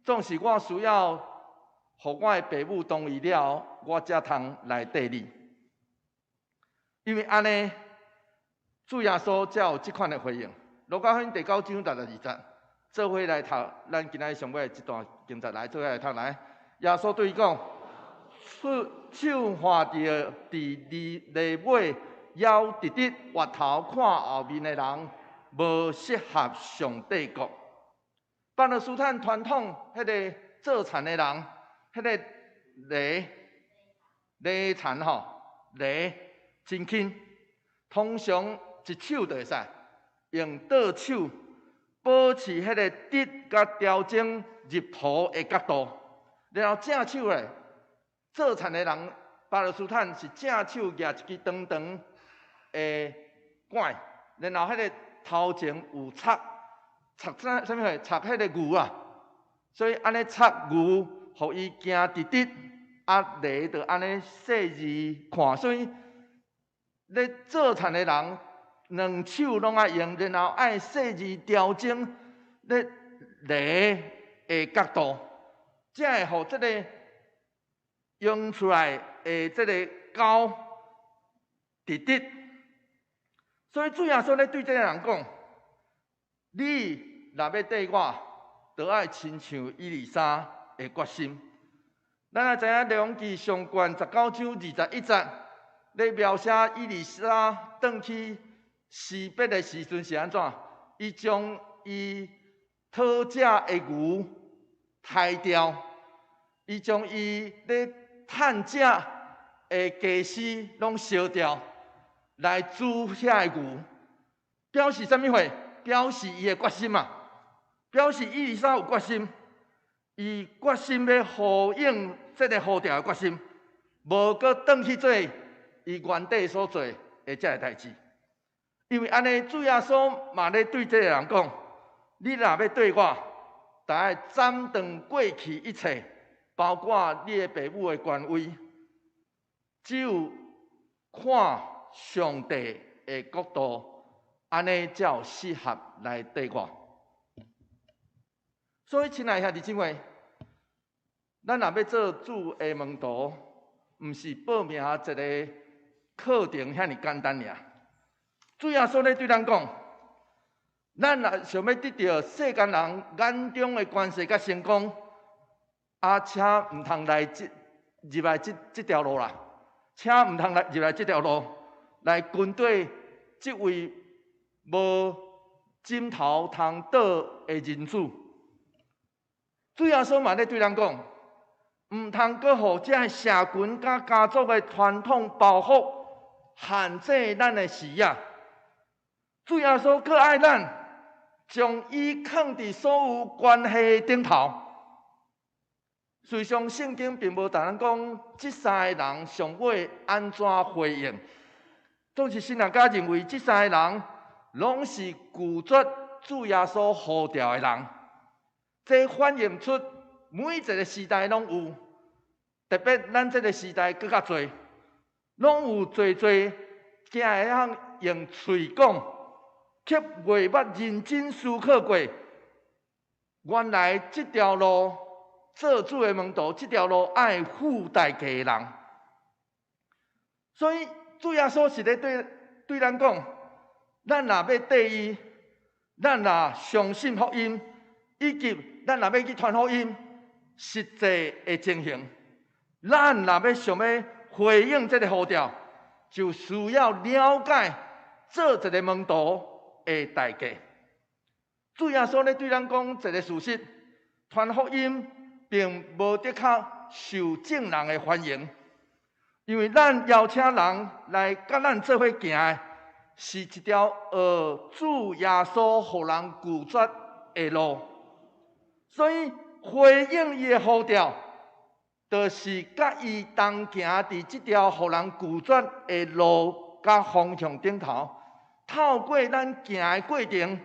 總是我需要予我的爸母同意了，我才通來綴你。因為按呢，主耶穌才有這款的回應。路加福音第9章62節，做伙來讀，咱今仔日上尾這段經節來做伙來讀來。耶穌對伊講：出手看著佇犁尾猶直直回頭看後面的人，無適合上帝國。巴勒斯坦傳統彼个做田的人，彼个犁犁田吼，犁真輕，通常一手就會使，用倒手保持彼个直佮調整入土的角度，然後正手咧，做田的人，巴勒斯坦是正手舉一支長長的拐，然後彼个頭前有插插啥啥物貨？插彼个牛啊，所以按呢插牛，予伊行直直，啊犁就按呢細緻看，所以咧做田的人兩手攏愛用，然後愛細緻調整咧犁的角度，才會予這个用出來的這个溝直直。所以主耶穌咧對這个人講：你若欲綴我，就愛親像以利沙的決心。咱也知影列王紀上卷19章21節，咧描寫以利沙轉去辭別的時陣是按怎？伊將伊討食的牛刣掉，伊將伊咧趁食的家私攏燒掉，來煮遐个牛，表示啥物貨？表示伊的決心啊！表示以利沙有決心，伊決心欲呼應這个呼召的決心，無閣轉去做伊原底所做的這个代誌。因為按呢，主耶穌嘛咧對這个人講：你若欲綴我，就愛斬斷過去一切，包括你的爸母的權威，只有看上帝的國度，按呢才有適合來綴我。所以，親愛兄弟姊妹，咱若欲做主的門徒，毋是報名一个課程遐爾簡單爾。主耶穌咧對咱講，咱若想欲得著世間人眼中的權勢佮成功，啊，請毋通來這入來這這條路啦，請毋通來入來這條路，來跟綴這位無枕頭通倒的人子。主耶穌嘛咧對咱講，毋通閣予這个社群佮家族的傳統包袱限制咱的視野。主耶穌閣愛咱，將伊囥佇所有關係頂頭。事實上，聖經並無共咱講，這三个人上尾按怎回應。總是神學家認為，這三个人攏是拒絕主耶穌呼召的人。這反映出每一個時代攏有，特別咱這個時代閣較濟，攏有濟濟驚會曉用喙講，卻袂捌認真思考過，原來這條路做主的門徒，這條路愛付代價的人。所以主耶穌是咧對咱講，咱若欲綴伊，咱若相信福音，以及咱若欲去傳福音，實際的情形，咱若欲想欲回應這个呼召，就需要了解做一个門徒的代價。主耶穌咧對咱講一个事實：傳福音並無的確受眾人的歡迎，因為咱邀請人來佮咱做伙行的，是一條學主耶穌予人拒絕的路。所以回應伊的呼召，就是佮伊同行佇這條予人拒絕的路佮方向頂頭，透過咱行的過程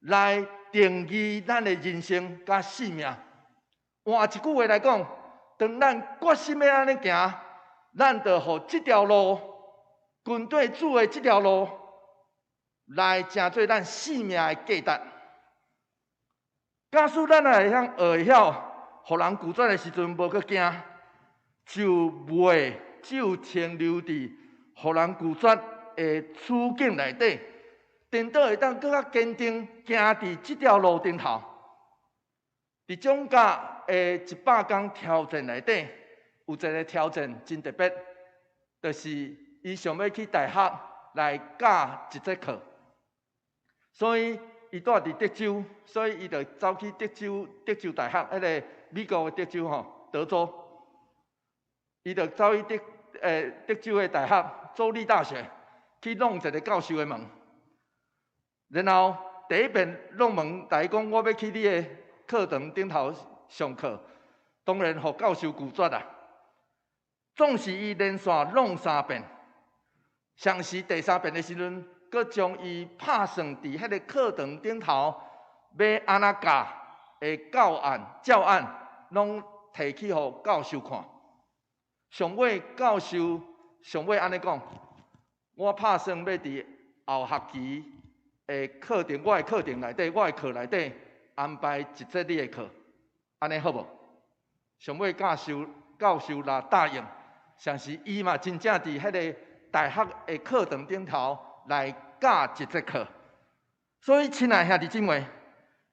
來定義咱的人生佮性命。換一句話來講，當咱決心欲按呢行，咱就予這條路跟綴主的這條路來成做咱性命的價值。假使咱若會曉學會曉，予人拒絕的時陣無閣驚，就袂只有停留佇予人拒絕的處境內底，顛倒會當閣較堅定行佇這條路頂頭。佇總教的100工挑戰內底，有一个挑戰真特別，就是伊想欲去大學來教一節課，所以伊住佇德州，所以伊就走去德州德州大學，彼个美國的德州吼，德州，伊就走去德州的大學，州立大學去弄一个教授的門。然後第一遍弄門，共伊講我欲去你的課堂頂頭上課，當然予教授拒絕啦。總是伊連續弄三遍，上時第三遍的時陣，閣將伊拍算佇彼个課堂頂頭欲按怎教的教案、教案，攏提去予教授看。上尾教授上尾按呢講，我拍算欲佇後學期的課程，我的課程內底，我的課內底安排一節你的課，按呢好無？上尾教授若答應，像是伊嘛真正佇彼个大學的課堂頂頭來教一節課。所以，親愛兄弟姊妹，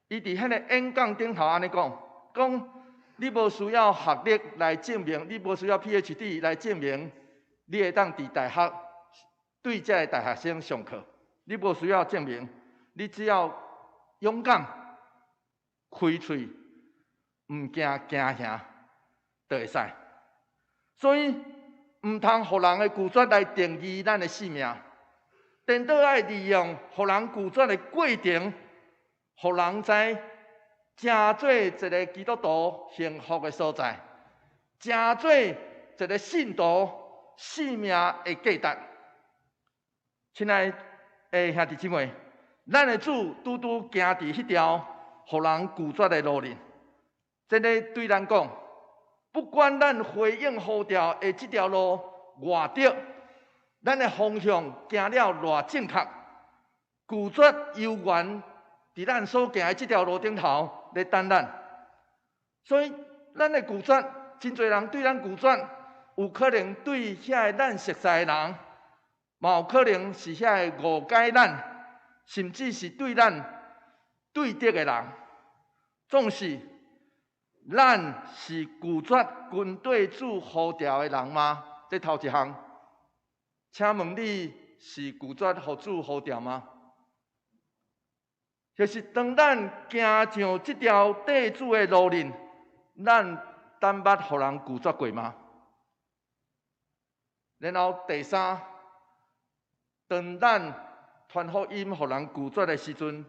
伊佇彼个演講頂頭按呢講，講你無需要學歷來證明，你無需要 PhD 來證明你會當佇大學對這个大學生上課。你無需要證明，你只要勇敢、開喙，毋驚驚嚇，就會使。所以，毋通予人的拒絕來定義咱的性命，顛倒愛利用予人拒絕的過程，予人知成做一个基督徒幸福的所在，成做一个信徒性命的價值。親愛的兄弟姊妹，咱的主拄拄行佇彼條予人拒絕的路裡，這个對咱講，不管咱回應呼召的這條路偌對，咱的方向行了偌正確，拒絕猶原佇咱所行的這條路頂頭咧等咱。所以，咱的拒絕，真濟人對咱拒絕，有可能對遐个咱熟似的人，嘛有可能是遐个誤解咱，甚至是對咱對敵的人。總是，咱是拒絕跟綴主呼召的人嗎？這頭一項，請問你是拒絕予主呼召嗎？就是當咱行上這條綴主的路裡，咱敢捌予人拒絕過嗎？然後第三，當咱傳福音予人拒絕的時陣，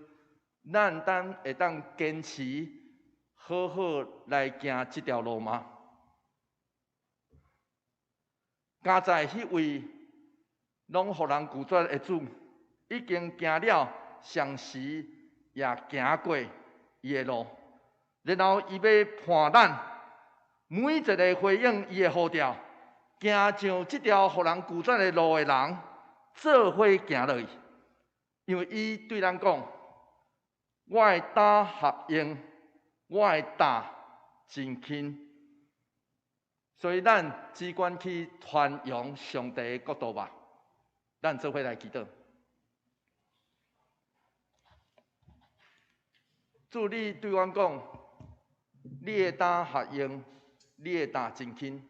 咱當會當堅持好好來行這條路嗎？敢在彼位攏予人拒絕的主，已經行了相時也行過伊的路，然後伊欲伴咱每一个回應伊的呼召，行上這條予人拒絕的路的人，做伙行落去，因為伊對咱講：我的擔合用，我的擔真輕。所以咱只管去傳揚上帝的國度吧。咱做伙來祈禱。主，你對阮講，你的擔合用，你的擔真輕。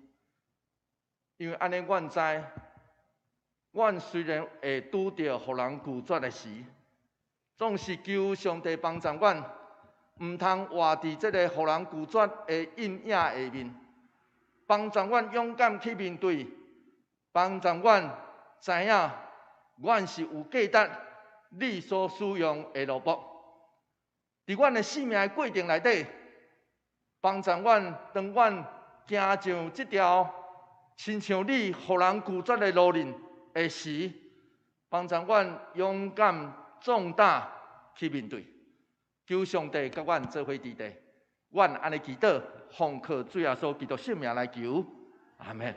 因為按呢，阮知，阮雖然會拄著予人拒絕的時，總是求上帝幫助阮，毋通活佇這个予人拒絕的陰影下面，幫助阮勇敢去面對，幫助阮知影，阮是有價值，你所使用的奴僕。佇阮的生命的過程內底，幫助阮，當阮行上這條親像你予人拒絕的路徑的時，幫助阮勇敢壯膽去面對。求上帝佮阮做伙佇地，阮按呢祈禱，奉靠主耶穌基督聖名來求，阿們。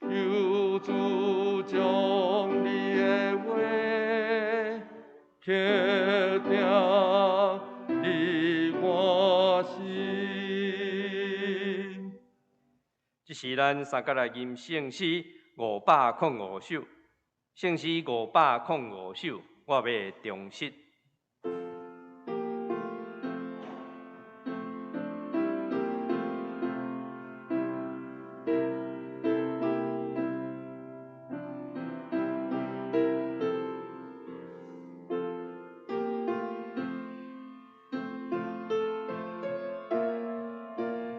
求主將你的話刻定佇我心。這是咱三角來吟聖詩505首，聖詩505首，我欲忠實。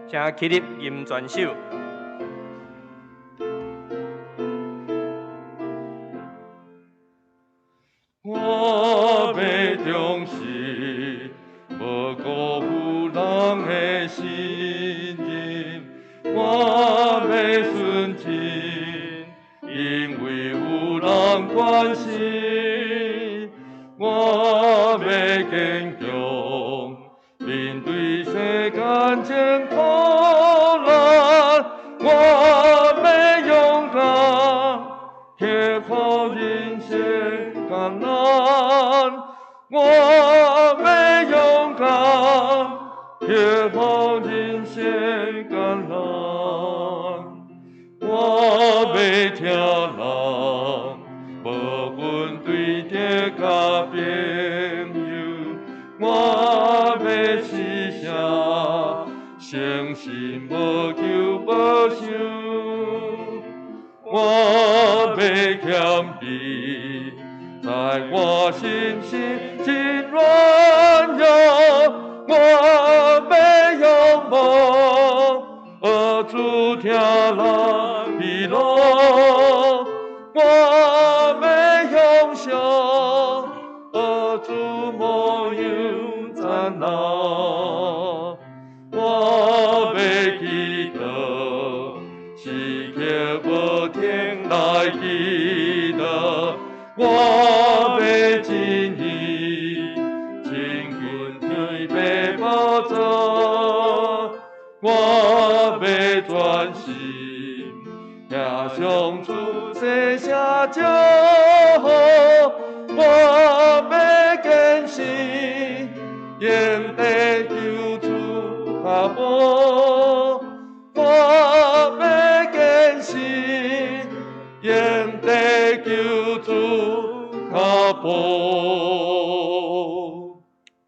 請起立吟全首。我欲忠實，無辜負人的信任。我欲純真，因為有人關心。我欲堅強，面對世間艱苦難。我欲勇敢，克服人生艱難。我欲勇敢，克服人生艱難。我欲疼人，無分對敵佮朋友。我欲施捨，誠實無求報酬。我欲謙卑，在我心是真軟弱。我欲仰望，學主疼人疲勞。我欲向上，學主模樣燦爛。我欲祈禱，時刻無停來祈禱。我欲盡意，親近天父寶座。我欲專心聽上主細聲招呼。我欲堅持，用地救主跤步。我欲堅持，用地救主跤步。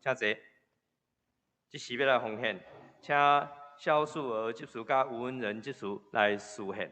請坐。這時欲來奉獻，請蕭素娥執事佮吳文仁執事來司獻。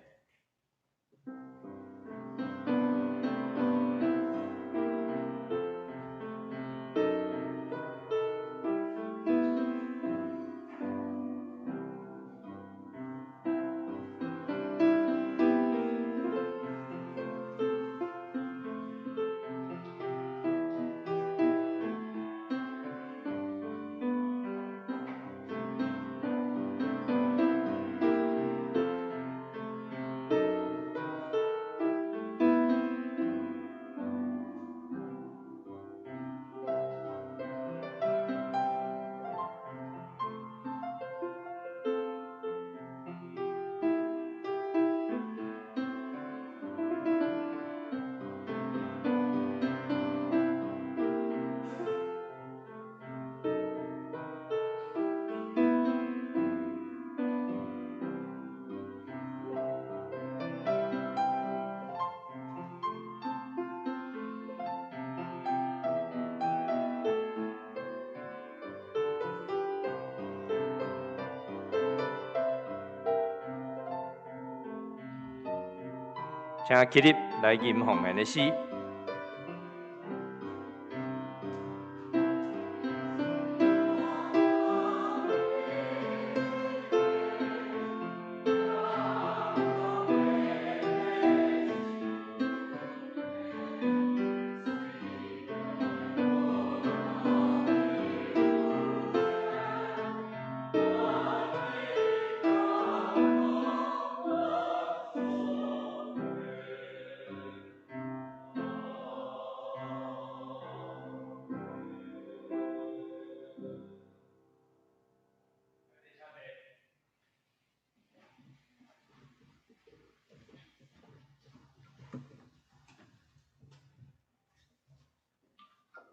請起立來吟奉獻的詩。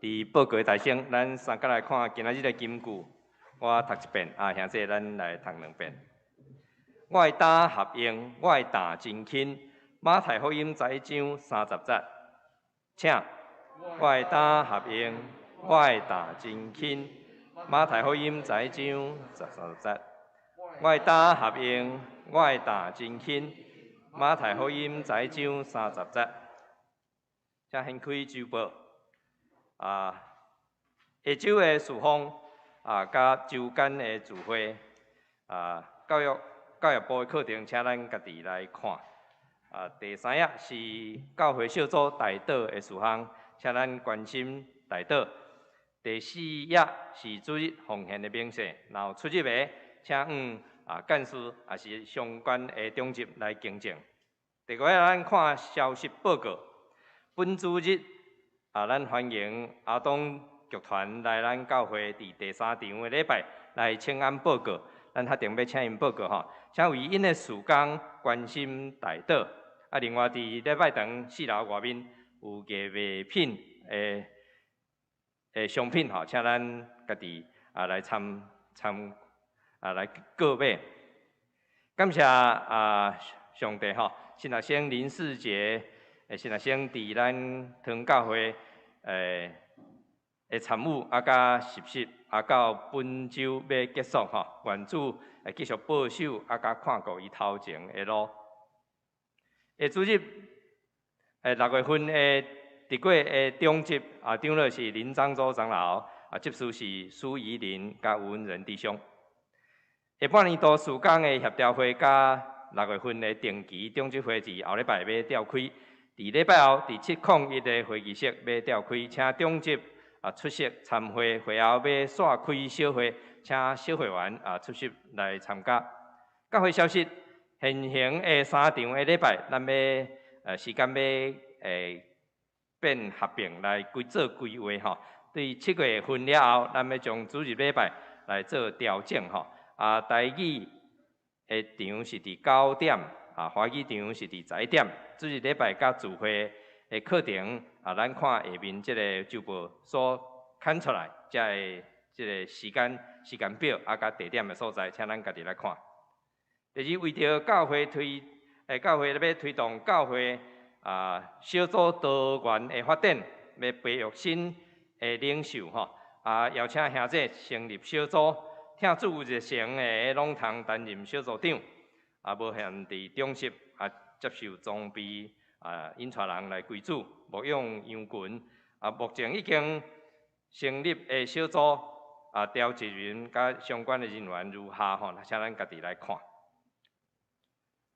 伫報告大聲，咱三角來看今仔日的金句。我讀一遍，啊，兄弟，咱來讀兩遍。我的擔合用，我的擔真輕。馬太福音十一章三十節，請。我的擔合用，我的擔真輕。馬太福音十一章十三節，我的擔合用，我的擔真輕。馬太福音十一章三十節，請掀開週報。啊，下晝的事奉啊，佮週間的聚會啊，教育部的課程，請咱家己來看。啊，第三頁是教會小組代禱的事項，請咱關心代禱。第四頁是主日奉獻的明細，若有出入的，請向啊幹事也是相關的長執來更正。第五頁咱看消息報告，本主日啊，咱歡迎阿東劇團來咱教會佇第三場的禮拜來請安報告，咱確定欲請𪜶報告吼，請為𪜶的事工關心代禱。啊，另外佇禮拜堂四樓外面有藝賣品的商品吼，請咱家己啊來參參啊來購買。感謝啊上帝吼，新學生林世傑。新學生佇咱堂教會的參與啊，佮實習啊，到本週欲結束吼，願主會繼續保守啊，佮看顧伊頭前的路。下主日6月份的伫過的長執啊，長老是林漳州長老啊，執事是蘇怡林佮吳文仁弟兄。下半年度事工的協調會佮6月份的定期長執會佇後禮拜欲召開。佇禮拜後，佇701的會議室欲召開，請長執啊出席參會。會後欲煞開小會，請小會員啊出席來參加。教會消息，現行的三場的禮拜，咱欲時間欲變合併來規做規劃吼。對7月份了後，咱欲將主日禮拜來做調整吼。啊，台語的場是佇9點。啊，華語場是佇11點，主日禮拜佮聚會的課程啊，咱看下面這個週報所刊出來，這个這個時間表啊，佮地點的所在，請咱家己來看。第二，為著教會推，教會欲推動教會啊小組多元的發展，欲培育新的領袖吼，啊，邀請兄弟成立小組，聽主熱誠的攏通擔任小組長。啊，無限佇中式啊，接受裝備啊，引帶人來歸主，牧養羊群啊。目前已經成立的小組啊，調集人佮相關的人員如下吼，請咱家己來看。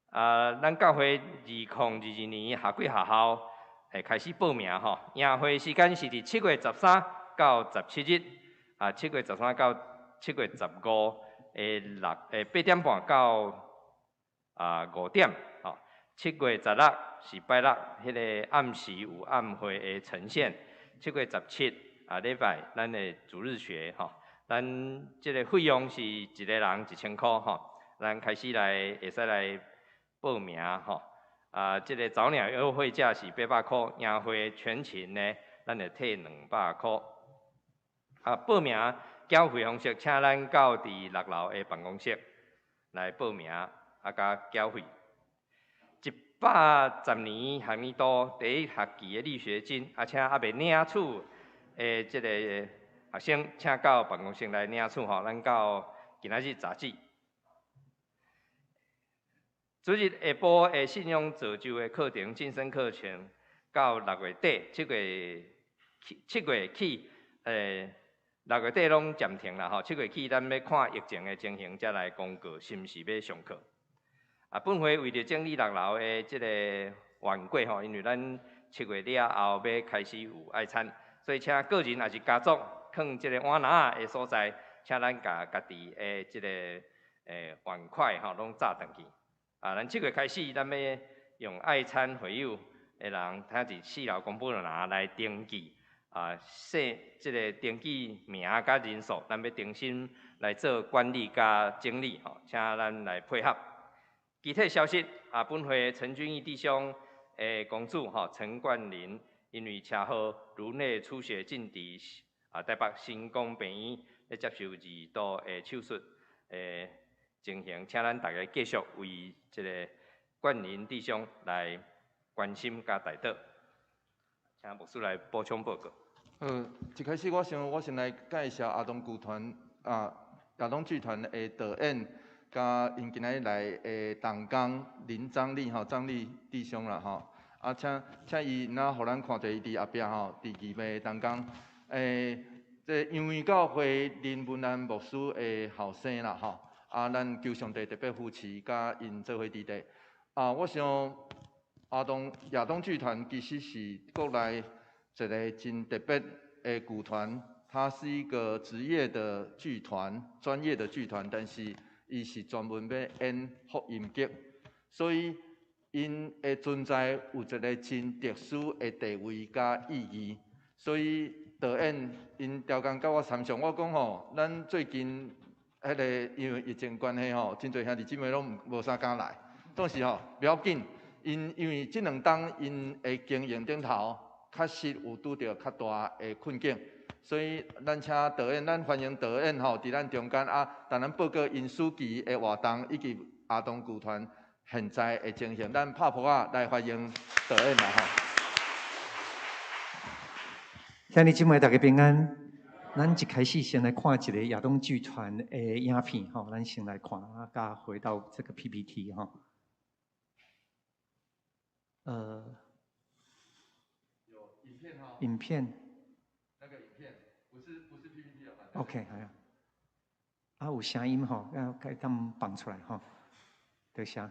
啊，咱教會2022年夏季學校會開始報名吼，營會時間是佇7月13到17日，啊，7月13到7月15的8點半到5點，吼，7月16是拜六，彼个暗時有暗會的呈現。7月17啊，禮拜咱的主日學，吼，咱這个費用是一個人1000箍，吼，咱開始來會使來報名，吼，啊，這个早鳥優惠價是800箍，營會全勤呢，咱會退200箍。啊，報名繳費方式，請咱到佇6樓的辦公室來報名。啊，佮繳費。110年學年度第一學期的入學金，啊，請猶未領取的這个學生，請到辦公室來領取吼。咱到今仔日截止。主日下晡的信仰造就的课程晋升课程，到6月底，7月起，6月底拢暂停啦吼。7月起，咱欲看疫情的情形，才来公告是毋是欲上课。啊，本会为著整理6楼的这个碗柜吼，因为咱7月了后欲开始有爱餐，所以请个人抑是家族囥这个碗篮的所在，请咱共家己的这个碗筷吼拢扎转去。啊，咱7月开始，咱欲用爱餐会友的人，他伫4楼公布栏来登记，啊，写这个登记名佮人数，咱欲重新来做管理佮整理吼，请咱来配合。其他消息，啊，本会陈君义弟兄的公主吼陈冠霖，因为车祸颅内出血进伫台北新光病院咧接受2度的手术的情形，请咱大家继续为这个冠霖弟兄来关心佮代祷。请牧师来补充报告。一开始我想，我先来介绍亚东剧团啊，亚东剧团的导演，佮𪜶今仔日来的同工林张力吼，张力弟兄啦吼。啊，请伊若予咱看著伊伫后壁吼，伫预备同工。这杨梅教会林文安牧师的后生啦吼。啊，咱求上帝特别扶持，佮𪜶做伙伫咧。啊，我想亚东剧团其实是国内一个真特别的剧团，它是一个职业的剧团，专业的剧团，但是伊是专门欲演福音剧，所以𪜶的存在有一个真特殊的地位佮意义。所以导演𪜶刁工佮我参详，我讲吼，咱最近彼个因为疫情关系吼，真济兄弟姊妹拢无啥敢来，但是吼，不要紧，因为这两冬𪜶的经营顶头，确实有拄著较大的困境，所以咱请导演，咱欢迎导演吼，伫咱中间啊，同咱报告𪜶暑期的活动以及亚东剧团现在的情形，咱拍噗仔来欢迎导演啦吼。兄弟姊妹大家平安。咱一开始先来看一个亚东剧团的影片吼，咱先来看，啊，佮回到这个 PPT 吼。有影片哈。影片。那个影片不是 PPT 啊。 OK，好。啊，有声音吼，要共他们放出来吼，多谢。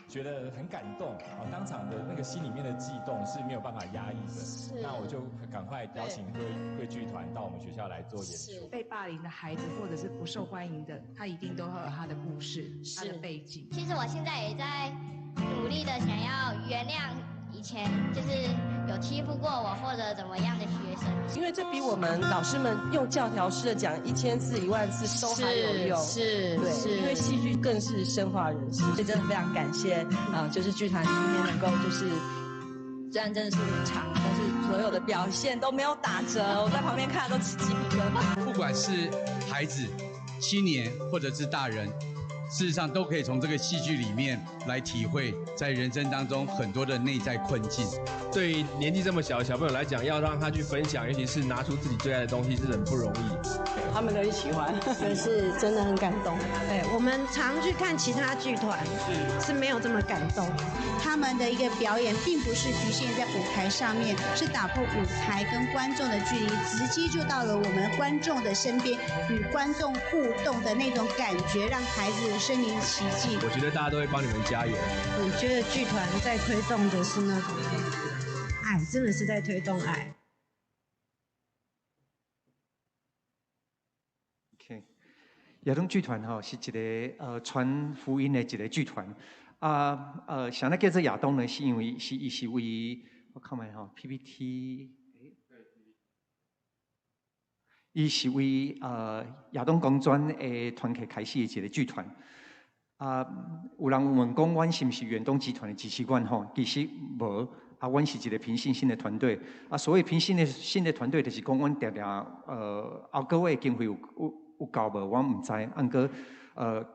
觉得很感动啊！当场的那个心里面的悸动是没有办法压抑的。那我就赶快邀请贵剧团到我们学校来做演出。被霸凌的孩子或者是不受欢迎的，他一定都会有他的故事，他的背景。其实我现在也在努力的想要原谅以前就是有欺负过我或者怎么样的学生。因为这比我们老师们用教条式的讲1000次、1万次都还有用。对，因为戏剧更是深化人心。所以真的非常感谢啊，就是剧团今天能够就是，虽然真的是无偿，但是所有的表现都没有打折，我在旁边看都起鸡皮疙瘩。不管是孩子、青年或者是大人，事实上都可以从这个戏剧里面来体会在人生当中很多的内在困境。对于年纪这么小的小朋友来讲，要让他去分享，尤其是拿出自己最爱的东西，是很不容易。他们都很喜欢，可是真的很感动。对，我们常去看其他剧团，是没有这么感动。他们的一个表演并不是局限在舞台上面，是打破舞台跟观众的距离，直接就到了我们观众的身边，与观众互动的那种感觉，让孩子身临其境。我觉得大家都会帮你们加油。我觉得剧团在推动的是那种爱，真的是在推动爱。 OK，亚东剧团吼是一个传福音的一个剧团。啊啥物叫做亚东呢？是因为是伊是为我看觅吼 PPT，伊是為亞東工專的團契開始的一個劇團。啊，有人問講，阮是毋是遠東集團的支持阮吼？其實無，啊，阮是一個憑信心的團隊。啊，所謂憑信的信的團隊，就是講阮定定後個月經費有夠無？阮毋知。毋過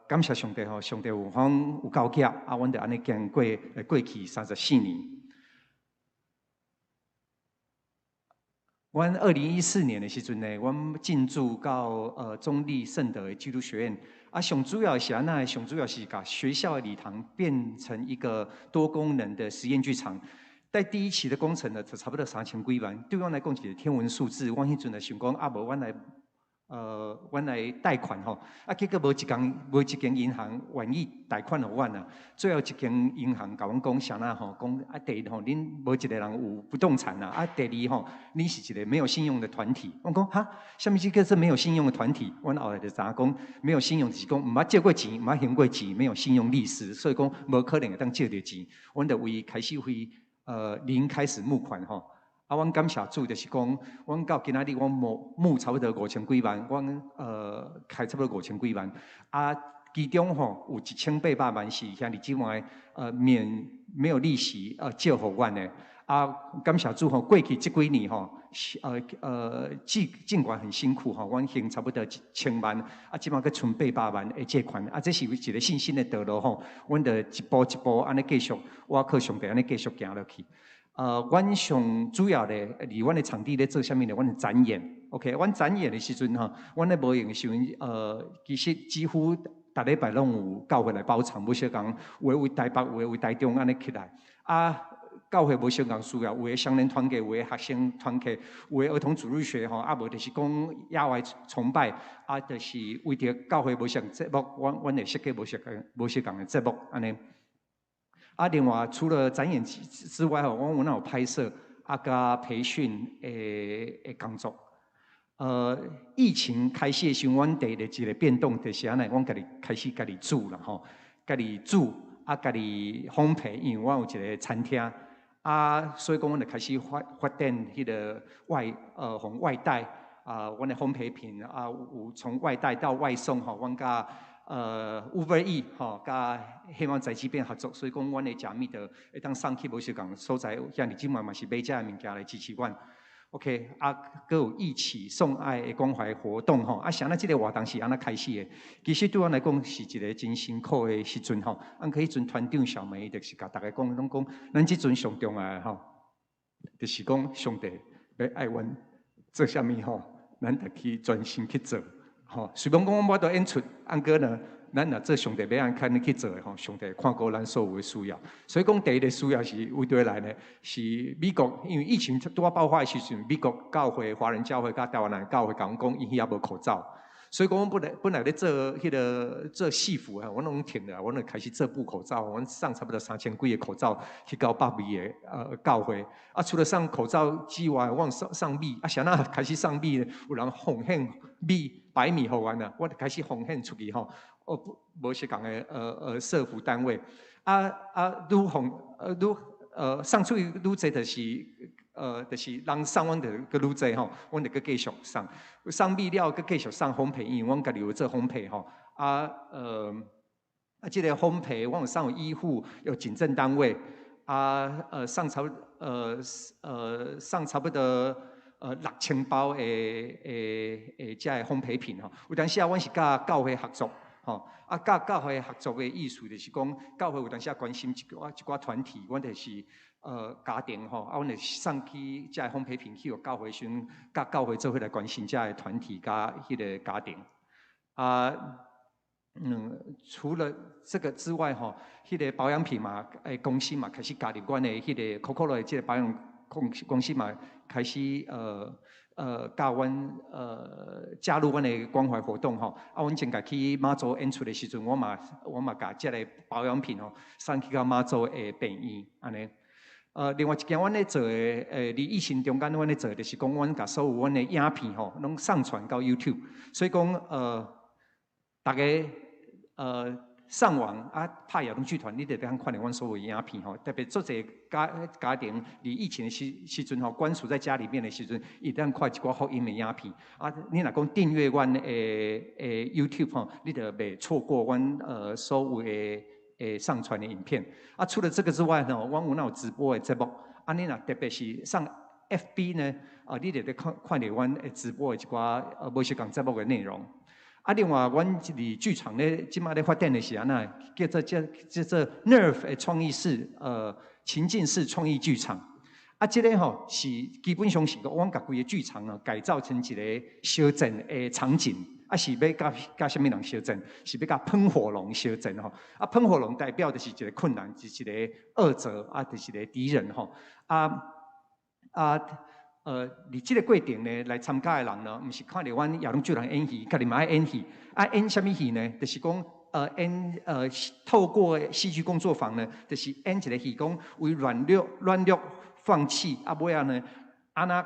感謝上帝吼，上帝有予阮有夠額，啊，阮就按呢行過去34年。阮2014年的時陣呢，阮進駐到中壢聖德的基督學院。啊，上主要是按怎？上主要是共學校的禮堂變成一個多功能的實驗劇場。在第一期的工程呢，就差不多3000幾萬，對阮來講是天文數字。阮彼陣就想講，啊無阮來貸款吼，啊結果無一間銀行願意貸款予阮啊。最後一間銀行共阮講啥啦吼，講啊第一吼，恁無一個人有不動產啦，啊第二吼，恁是一個沒有信用的團體。阮講哈，啥物叫做沒有信用的團體？阮後來就知影講，沒有信用就是講毋捌借過錢，毋捌還過錢，沒有信用歷史，所以講無可能會當借著錢。阮就為開始為零開始募款吼。啊，阮感謝主，就是講，阮到今仔日，阮募差不多5000幾萬，阮開差不多五千幾萬。啊，其中吼有1800萬是兄弟姊妹免沒有利息借予阮的。啊，感謝主吼，過去這幾年吼，儘管很辛苦吼，阮還差不多1000萬，啊，這馬閣賰800萬的借款，啊，這是一個信心的道路吼，阮就一步一步按呢繼續，倚靠上帝按呢繼續行落去。阮上主要的，佇阮的場地咧做啥物呢？阮的展演，OK，阮展演的時陣吼，阮咧無閒的時陣，其實幾乎逐禮拜攏有教會來包場，無相仝有的為台北，有的為台中按呢起來。啊，教會無相仝需要，有的少年團契，有的學生團契，有的兒童主日學吼，啊無就是講野外崇拜，啊，就是為著教會無相節目，阮會設計無相仝的節目按呢。啊，另外除了展演之外吼，阮有拍攝啊，佮培訓的工作。疫情開始的時陣，阮第一個變動就是按呢，阮家己開始家己煮啦吼，家己煮啊，家己烘焙，因為阮有一個餐廳啊，所以講阮就開始發展彼個予外帶啊，阮的烘焙品啊，有從外帶到外送吼，阮佮Uber Eats 吼，佮希望在這邊合作，所以講阮的食物就會當送去無相仝所在，兄弟姊妹嘛是買這个物件來支持阮。OK，啊，閣有一起送愛的關懷活動吼，啊，啥呢？這個活動是按怎開始的？其實對阮來講是一個真辛苦的時陣吼。啊，彼陣團長小梅就是共大家講，攏講，咱這陣上重要的吼，就是講上帝欲愛阮做啥物吼，咱就去專心去做。吼，雖然講阮無法度演出，毋過呢，咱若做上帝欲按款去做的吼，上帝看顧咱所有的需要。所以講，第一個需要是佗佗來呢？是美國，因為疫情拄仔爆發的時陣，美國教會、華人教會佮台灣人教會共阮講，𪜶遐無口罩。所以講，阮本來咧做彼個做戲服啊，阮攏停了，阮就開始做布口罩，阮送差不多3000幾個口罩去到北美的教會。啊，除了送口罩之外，阮送米，啊，啥人開始送米呢？有人奉獻米白米予阮啊，我就開始奉獻出去吼。哦，無相仝的社福單位，啊，愈奉愈送出去愈濟，就是人送阮就閣愈濟吼，阮就閣繼續送，送米了閣繼續送烘焙，因為阮家己有做烘焙吼。啊，這個烘焙，阮有送予醫護，有警政單位，啊，送差不多6000包的這个烘焙品吼。有當時啊，阮是佮教會合作。吼，啊，佮教會合作的意思就是講，教會有當時啊關心一寡團體，阮就是家庭吼，啊，阮會送去這个烘焙品去予教會時陣，佮教會做伙來關心這个團體佮彼個家庭。啊，除了這個之外吼，彼個保養品嘛，公司嘛開始加入阮的彼個 Coco 的這個保養公司嘛開始佮阮加入阮的關懷活動吼，啊，阮前屆去媽祖演出的時陣，我嘛共這個保養品吼送去到媽祖的病院，按呢。另外一件阮咧做的，佇疫情中間阮咧做的，就是講阮共所有阮的影片吼，攏上傳到 YouTube，所以講大家上網啊，拍亞東劇團，你就會當看著阮所有影片吼。特別足濟家庭佇疫情的時陣吼，關鎖在家裡面的時陣，伊會當看一寡福音的影片。啊，你若講訂閱阮的 YouTube 吼，你就袂錯過阮所有的上傳的影片。啊，除了這個之外吼，阮有那有直播的節目。啊，你若特別是上 FB 呢，啊，你就會看著阮直播的一寡無相仝節目的內容。啊，另外，阮佇劇場咧，這馬咧發展的是按怎？叫做 Nerve 的創意式情境式創意劇場。啊，這個吼是基本上是阮共規个劇場啊改造成一個相戰的場景。啊，是欲佮啥物人相戰？是欲佮噴火龍相戰吼。啊，噴火龍代表的是一個困難，是一個惡者，啊，就是一個敵人吼。佇這個過程呢，來參加的人呢，毋是看著阮亞東劇團演戲，家己嘛愛演戲。啊，演啥物戲呢？就是講，演透過戲劇工作坊呢，就是演一個戲，講為軟弱放棄，啊，尾仔呢，按怎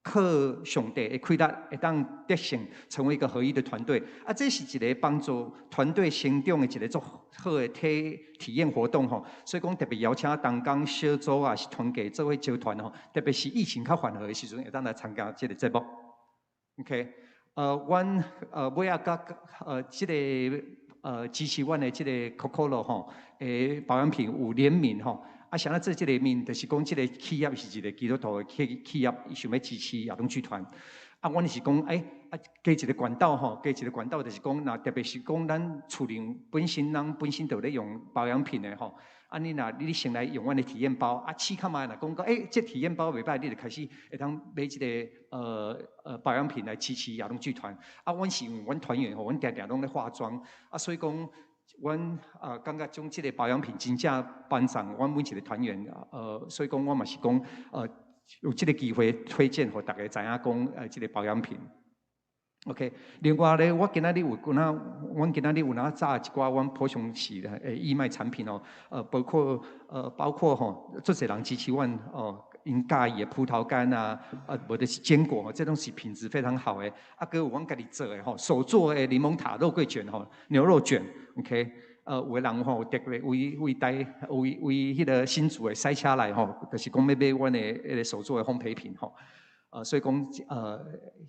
靠上帝的氣力，會當得勝，成為一個合一的團隊。啊，這是一個幫助團隊成長的一個足好的體驗活動吼。所以講特別邀請同工小組啊，是團契做伙招團吼。特別是疫情較緩和的時陣，會當來參加這個節目。OK，阮尾仔佮這個支持阮的這個 Cocolo 吼，保養品有聯名吼。啊，啥物做這個聯名，就是講這個企業是一個基督徒的企業，伊想欲支持亞東劇團。啊，阮是講，欸，啊，加一個管道吼，加一個管道就是講，若特別是講咱厝裡本身人本身就咧用保養品的吼。啊，你若你先來用阮的體驗包，啊，試看覓，若講講，欸，這體驗包袂䆀，你就開始會當買這個保養品來支持亞東劇團。啊，阮是因為阮團員吼，阮定定攏咧化妝，啊，所以講。阮啊，感覺將這個保養品真正幫助阮每一個團員，所以講我嘛是講，有這個機會推薦予大家知影講，這個保養品。OK，另外咧，我今仔日有哪，阮今仔日有哪紮一寡阮普常時的義賣產品哦，包括吼，足濟人支持阮哦，𪜶佮意的葡萄乾啊，啊，無就是堅果吼，這攏是品質非常好的。啊，閣有阮家己做的吼，手做的檸檬塔肉桂捲吼，牛肉捲，OK。有的人吼特別為台為彼個新竹的賽車來吼，就是講欲買阮的彼個手做的烘焙品吼。所以講，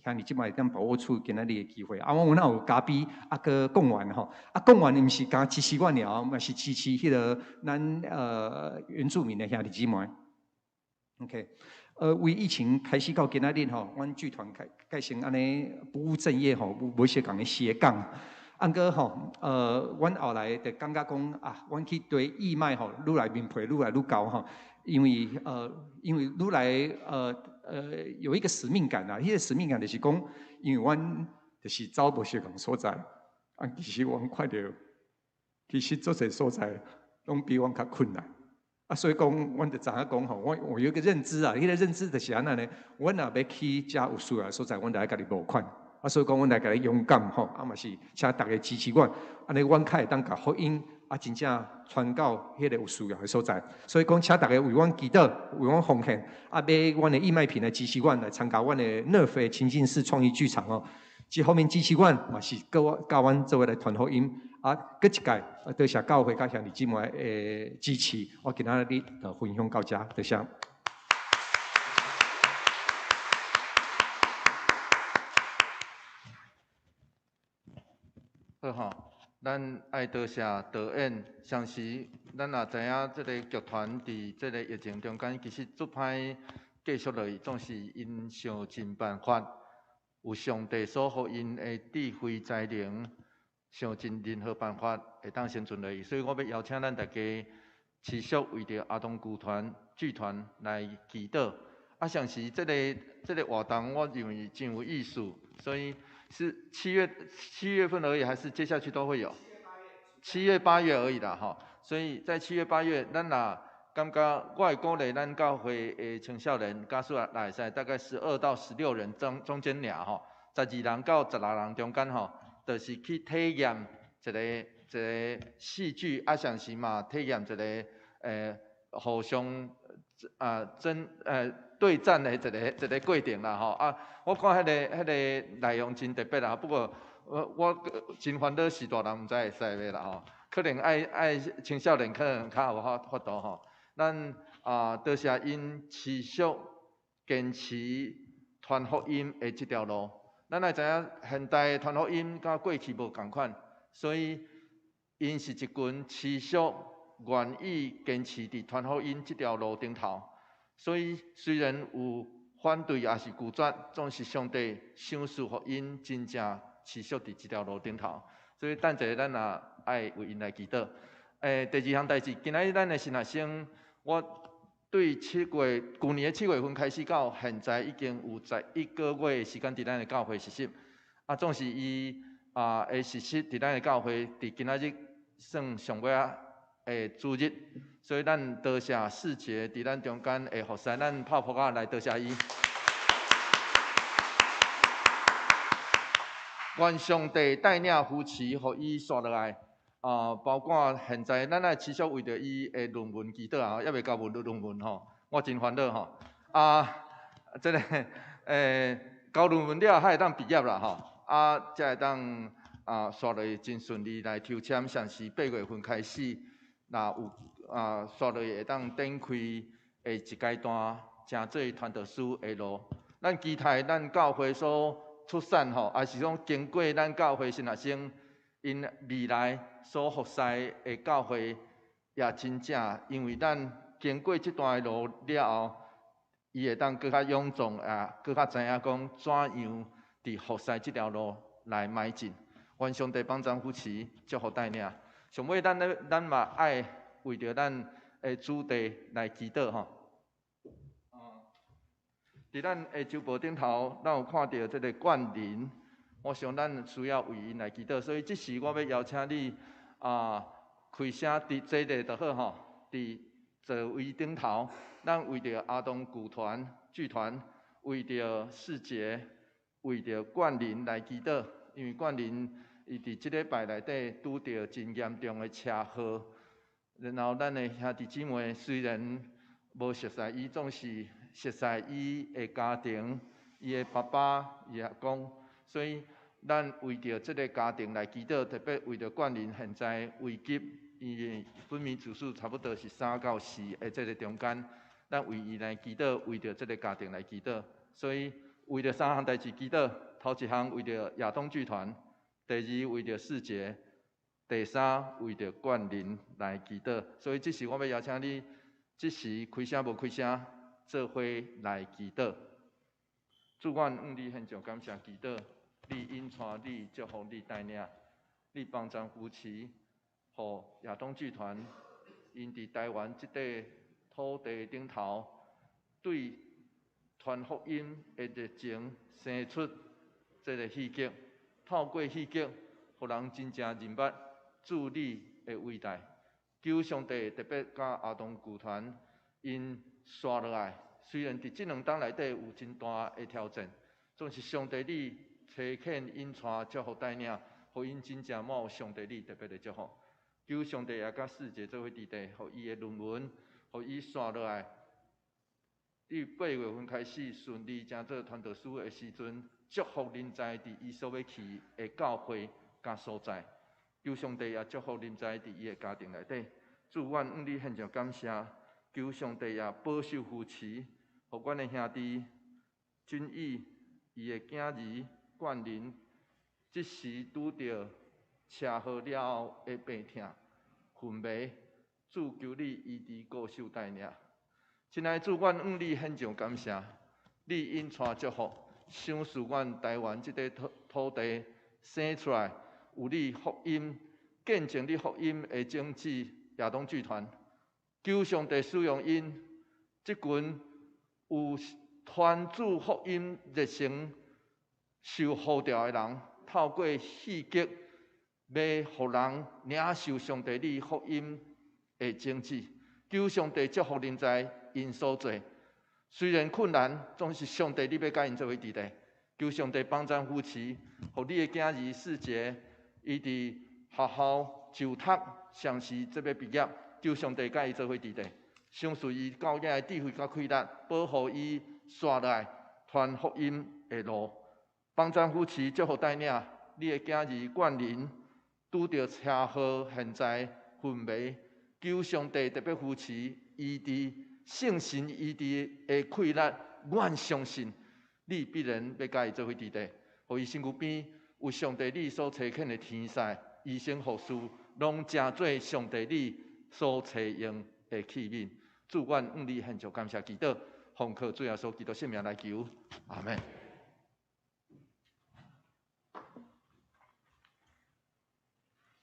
兄弟這擺會當把握住今仔日的機會。啊，阮有哪有咖啡，啊，閣貢丸吼。啊，貢丸毋是干支持阮爾，嘛是支持彼個咱原住民的兄弟姊妹。OK，為疫情開始到今仔日吼，阮劇團開改成按呢不務正業吼，無相仝的斜槓。啊毋過吼，阮後來就感覺講啊，阮去推義賣吼，愈來面皮愈來愈厚吼，因為愈來有一個使命感啊，彼個使命感就是講，因為阮就是走無相仝所在，啊，其實阮看著，其實足濟所在攏比阮較困難，啊，所以講，阮就知影講吼，我有一個認知啊，彼個認知就是按怎呢？阮若欲去遮有需要的所在，阮就愛家己募款，啊，所以講，阮來共你勇敢吼，啊嘛是請大家支持阮，按呢阮較會當共福音啊，真正傳到彼個有需要的所在。所以講，請大家為阮祈禱，為阮奉獻，啊，買阮的義賣品來支持阮，來參加阮的 Nerf 情境式創意劇場哦。這方面支持阮，嘛是閣我佮阮做伙來傳福音。啊，閣一擺，多謝教會佮兄弟姊妹的支持。我今仔日就分享到這，多謝。好吼，咱愛多謝導演。相時咱也知影，這个劇團佇這个疫情中間，其實足歹繼續落去，總是𪜶想盡辦法，有上帝所予𪜶的智慧才能，想盡任何辦法會當生存落去。所以我欲邀請咱大家持續為著亞東劇團來祈禱。啊，相時這個活動，我認為真有意思，所以是7月份而已，還是接下去都會有？七月八月而已啦，吼。所以在七月八月，咱若感覺我會鼓勵咱教會的青少年家屬來會使，大概12到16人中間爾吼，12人到16人中間吼，就是去體驗一個戲劇，啊，同時嘛體驗一個互相啊爭對戰的一個過程啦吼。啊，我看彼個內容真特別啦，不過我真煩惱是大人毋知會使袂啦吼。可能愛愛青少年可能較有法法度吼。咱啊，多謝𪜶持續堅持傳福音的這條路。咱愛知影現代傳福音佮過去無仝款，所以𪜶是一群持續願意堅持佇傳福音這條路頂頭。所以雖然有反對抑是拒絕，總是上帝賞賜予𪜶真正持續佇這條路頂頭。所以等者咱也愛為𪜶來祈禱。第二項代誌，今仔日咱的新學生，我對七月，舊年的七月份開始到現在，已經有11個月的時間佇咱的教會實習。啊，總是伊啊的實習佇咱的教會，佇今仔日算上尾仔的主日，所以咱多謝世傑佇咱中間的服侍，咱拍噗仔來多謝伊。願上帝帶領扶持，予伊紲落來。啊，包括現在咱愛持續為著伊的論文祈禱啊，猶未交論論文吼，我真煩惱吼。啊，這个交論文了，才會當畢業啦吼。啊，才會當啊，紲落真順利來抽籤，上是八月份開始，若有啊，紲落會當展開的一階段，成做傳道師的路。咱期待咱教會所出產吼，抑是講經過咱教會新學生，𪜶未來所服侍的教會也真正，因為咱經過這段的路了後，伊會當閣較勇壯啊，閣較知影講怎樣佇服侍這條路來邁進。願上帝幫贊扶持，祝福帶領。上尾咱咧，咱嘛愛為著咱的主題來祈禱吼。佇咱的周報頂頭，咱有看著這个冠霖，我想咱需要為𪜶來祈禱，所以這時我欲邀請你啊，開聲佇坐咧就好吼，佇座位頂頭，咱為著亞東劇團劇團，為著世傑，為著冠霖來祈禱，因為冠霖伊佇這禮拜內底拄著真嚴重的車禍，然後咱的兄弟姊妹雖然無熟似伊，總是熟似伊的家庭，伊的爸爸，伊的阿公，所以咱為著這个家庭來祈禱，特別為著冠霖現在危急，伊的昏迷指數差不多是3到4的這个中間，咱為伊來祈禱，為著這个家庭來祈禱，所以為著三項代誌祈禱，頭一項為著亞東劇團，第二為著世傑，第三為著冠霖來祈禱。所以這時我欲邀請你，這時開聲無開聲，做伙來祈禱。主，阮向你獻上感謝祈禱，你引帶，你祝福，你帶領，你幫贊扶持，予亞東劇團𪜶佇台灣這塊土地頂頭，對傳福音的熱情生出這个戲劇，透過戲劇，予人真正認捌主你的偉大。求上帝特別佮亞東劇團𪜶紲落來，雖然佇這兩冬內底有真大的挑戰，總是上帝你差遣引帶祝福帶領，予𪜶真正滿有上帝你特別的祝福。求上帝也佮世傑做伙佇地，予伊的論文，予伊紲落來。佇八月份開始順利成做傳道師的時陣，祝福臨在佇伊所欲去的教會佮所在。求上帝也祝福臨在佇伊的家庭內底。主，阮向你獻上感謝，求上帝也保守扶持，予阮的兄弟俊逸伊的囝兒冠霖，這時拄著車禍了後的病痛昏迷，主求你醫治顧守帶領。親愛的主，阮向你獻上感謝，你引帶祝福，賞賜阮台灣這塊土地生出來有你福音，見證你福音的種子亞東劇團，求上帝使用𪜶這群有傳主福音熱誠、受呼召的人，透過戲劇，欲予人領受上帝你福音的種子。求上帝祝福臨在𪜶所做，雖然困難，總是上帝你欲佮𪜶做伙佇咧。求上帝幫贊扶持，予你的囝兒世傑，伊佇學校就讀，上時這欲畢業，求上帝佮伊做伙佇咧，賞賜伊教囝的智慧佮氣力，保護伊紲落來傳福音的路，幫贊扶持，祝福帶領你的囝兒冠霖，拄著車禍，現在昏迷，求上帝特別扶持醫治，聖神醫治的氣力，阮相信你必然欲佮伊做伙佇咧，予伊身軀邊有上帝你所差遣的天使、醫生、護士，攏成做上帝你所差用的器皿。主，阮向你獻上感謝祈禱，奉靠主耶穌基督聖名來求，阿門。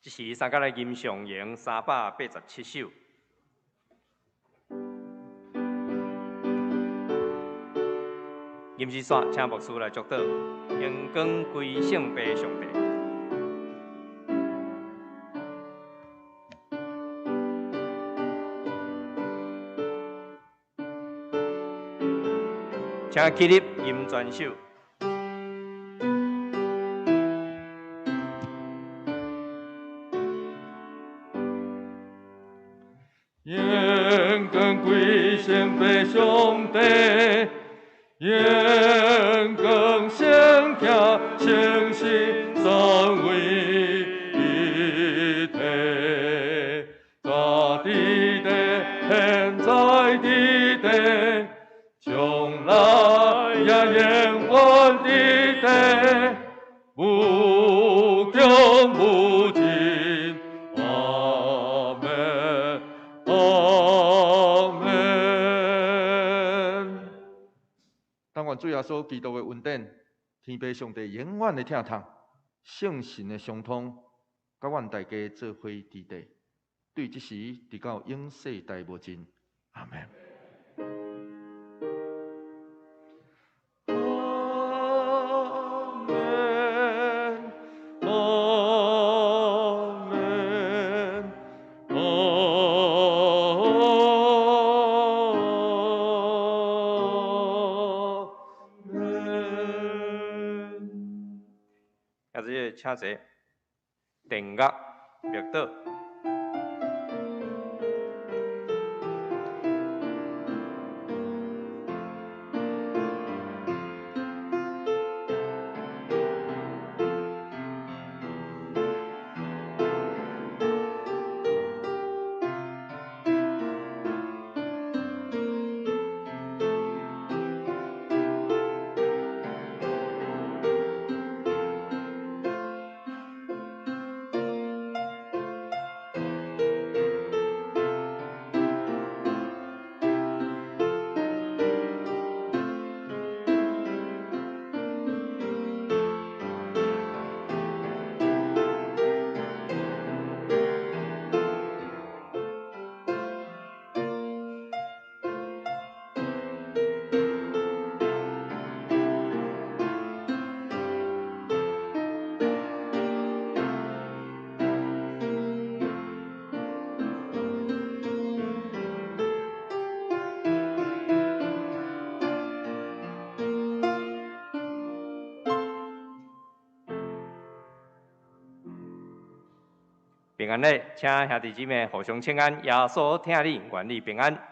這時，三甲來吟誦詠387首。吟詩煞，請牧師來祝禱，榮光歸聖父上帝。請起立吟全首。榮光歸聖父上帝，榮光聖子聖神三位一體，早佇地，現在佇地，將來也永遠佇地，無窮無盡。阿門，阿門。但願主耶穌基督的恩典，天父上帝永遠的疼痛，聖神的相通，佮阮大家做伙佇咧，對這時直到永世代無盡。阿門。阿門，阿門，阿門。啊，這個請坐，電樂默禱。平安咧，請兄弟姊妹互相請安，耶穌疼你，願你平安。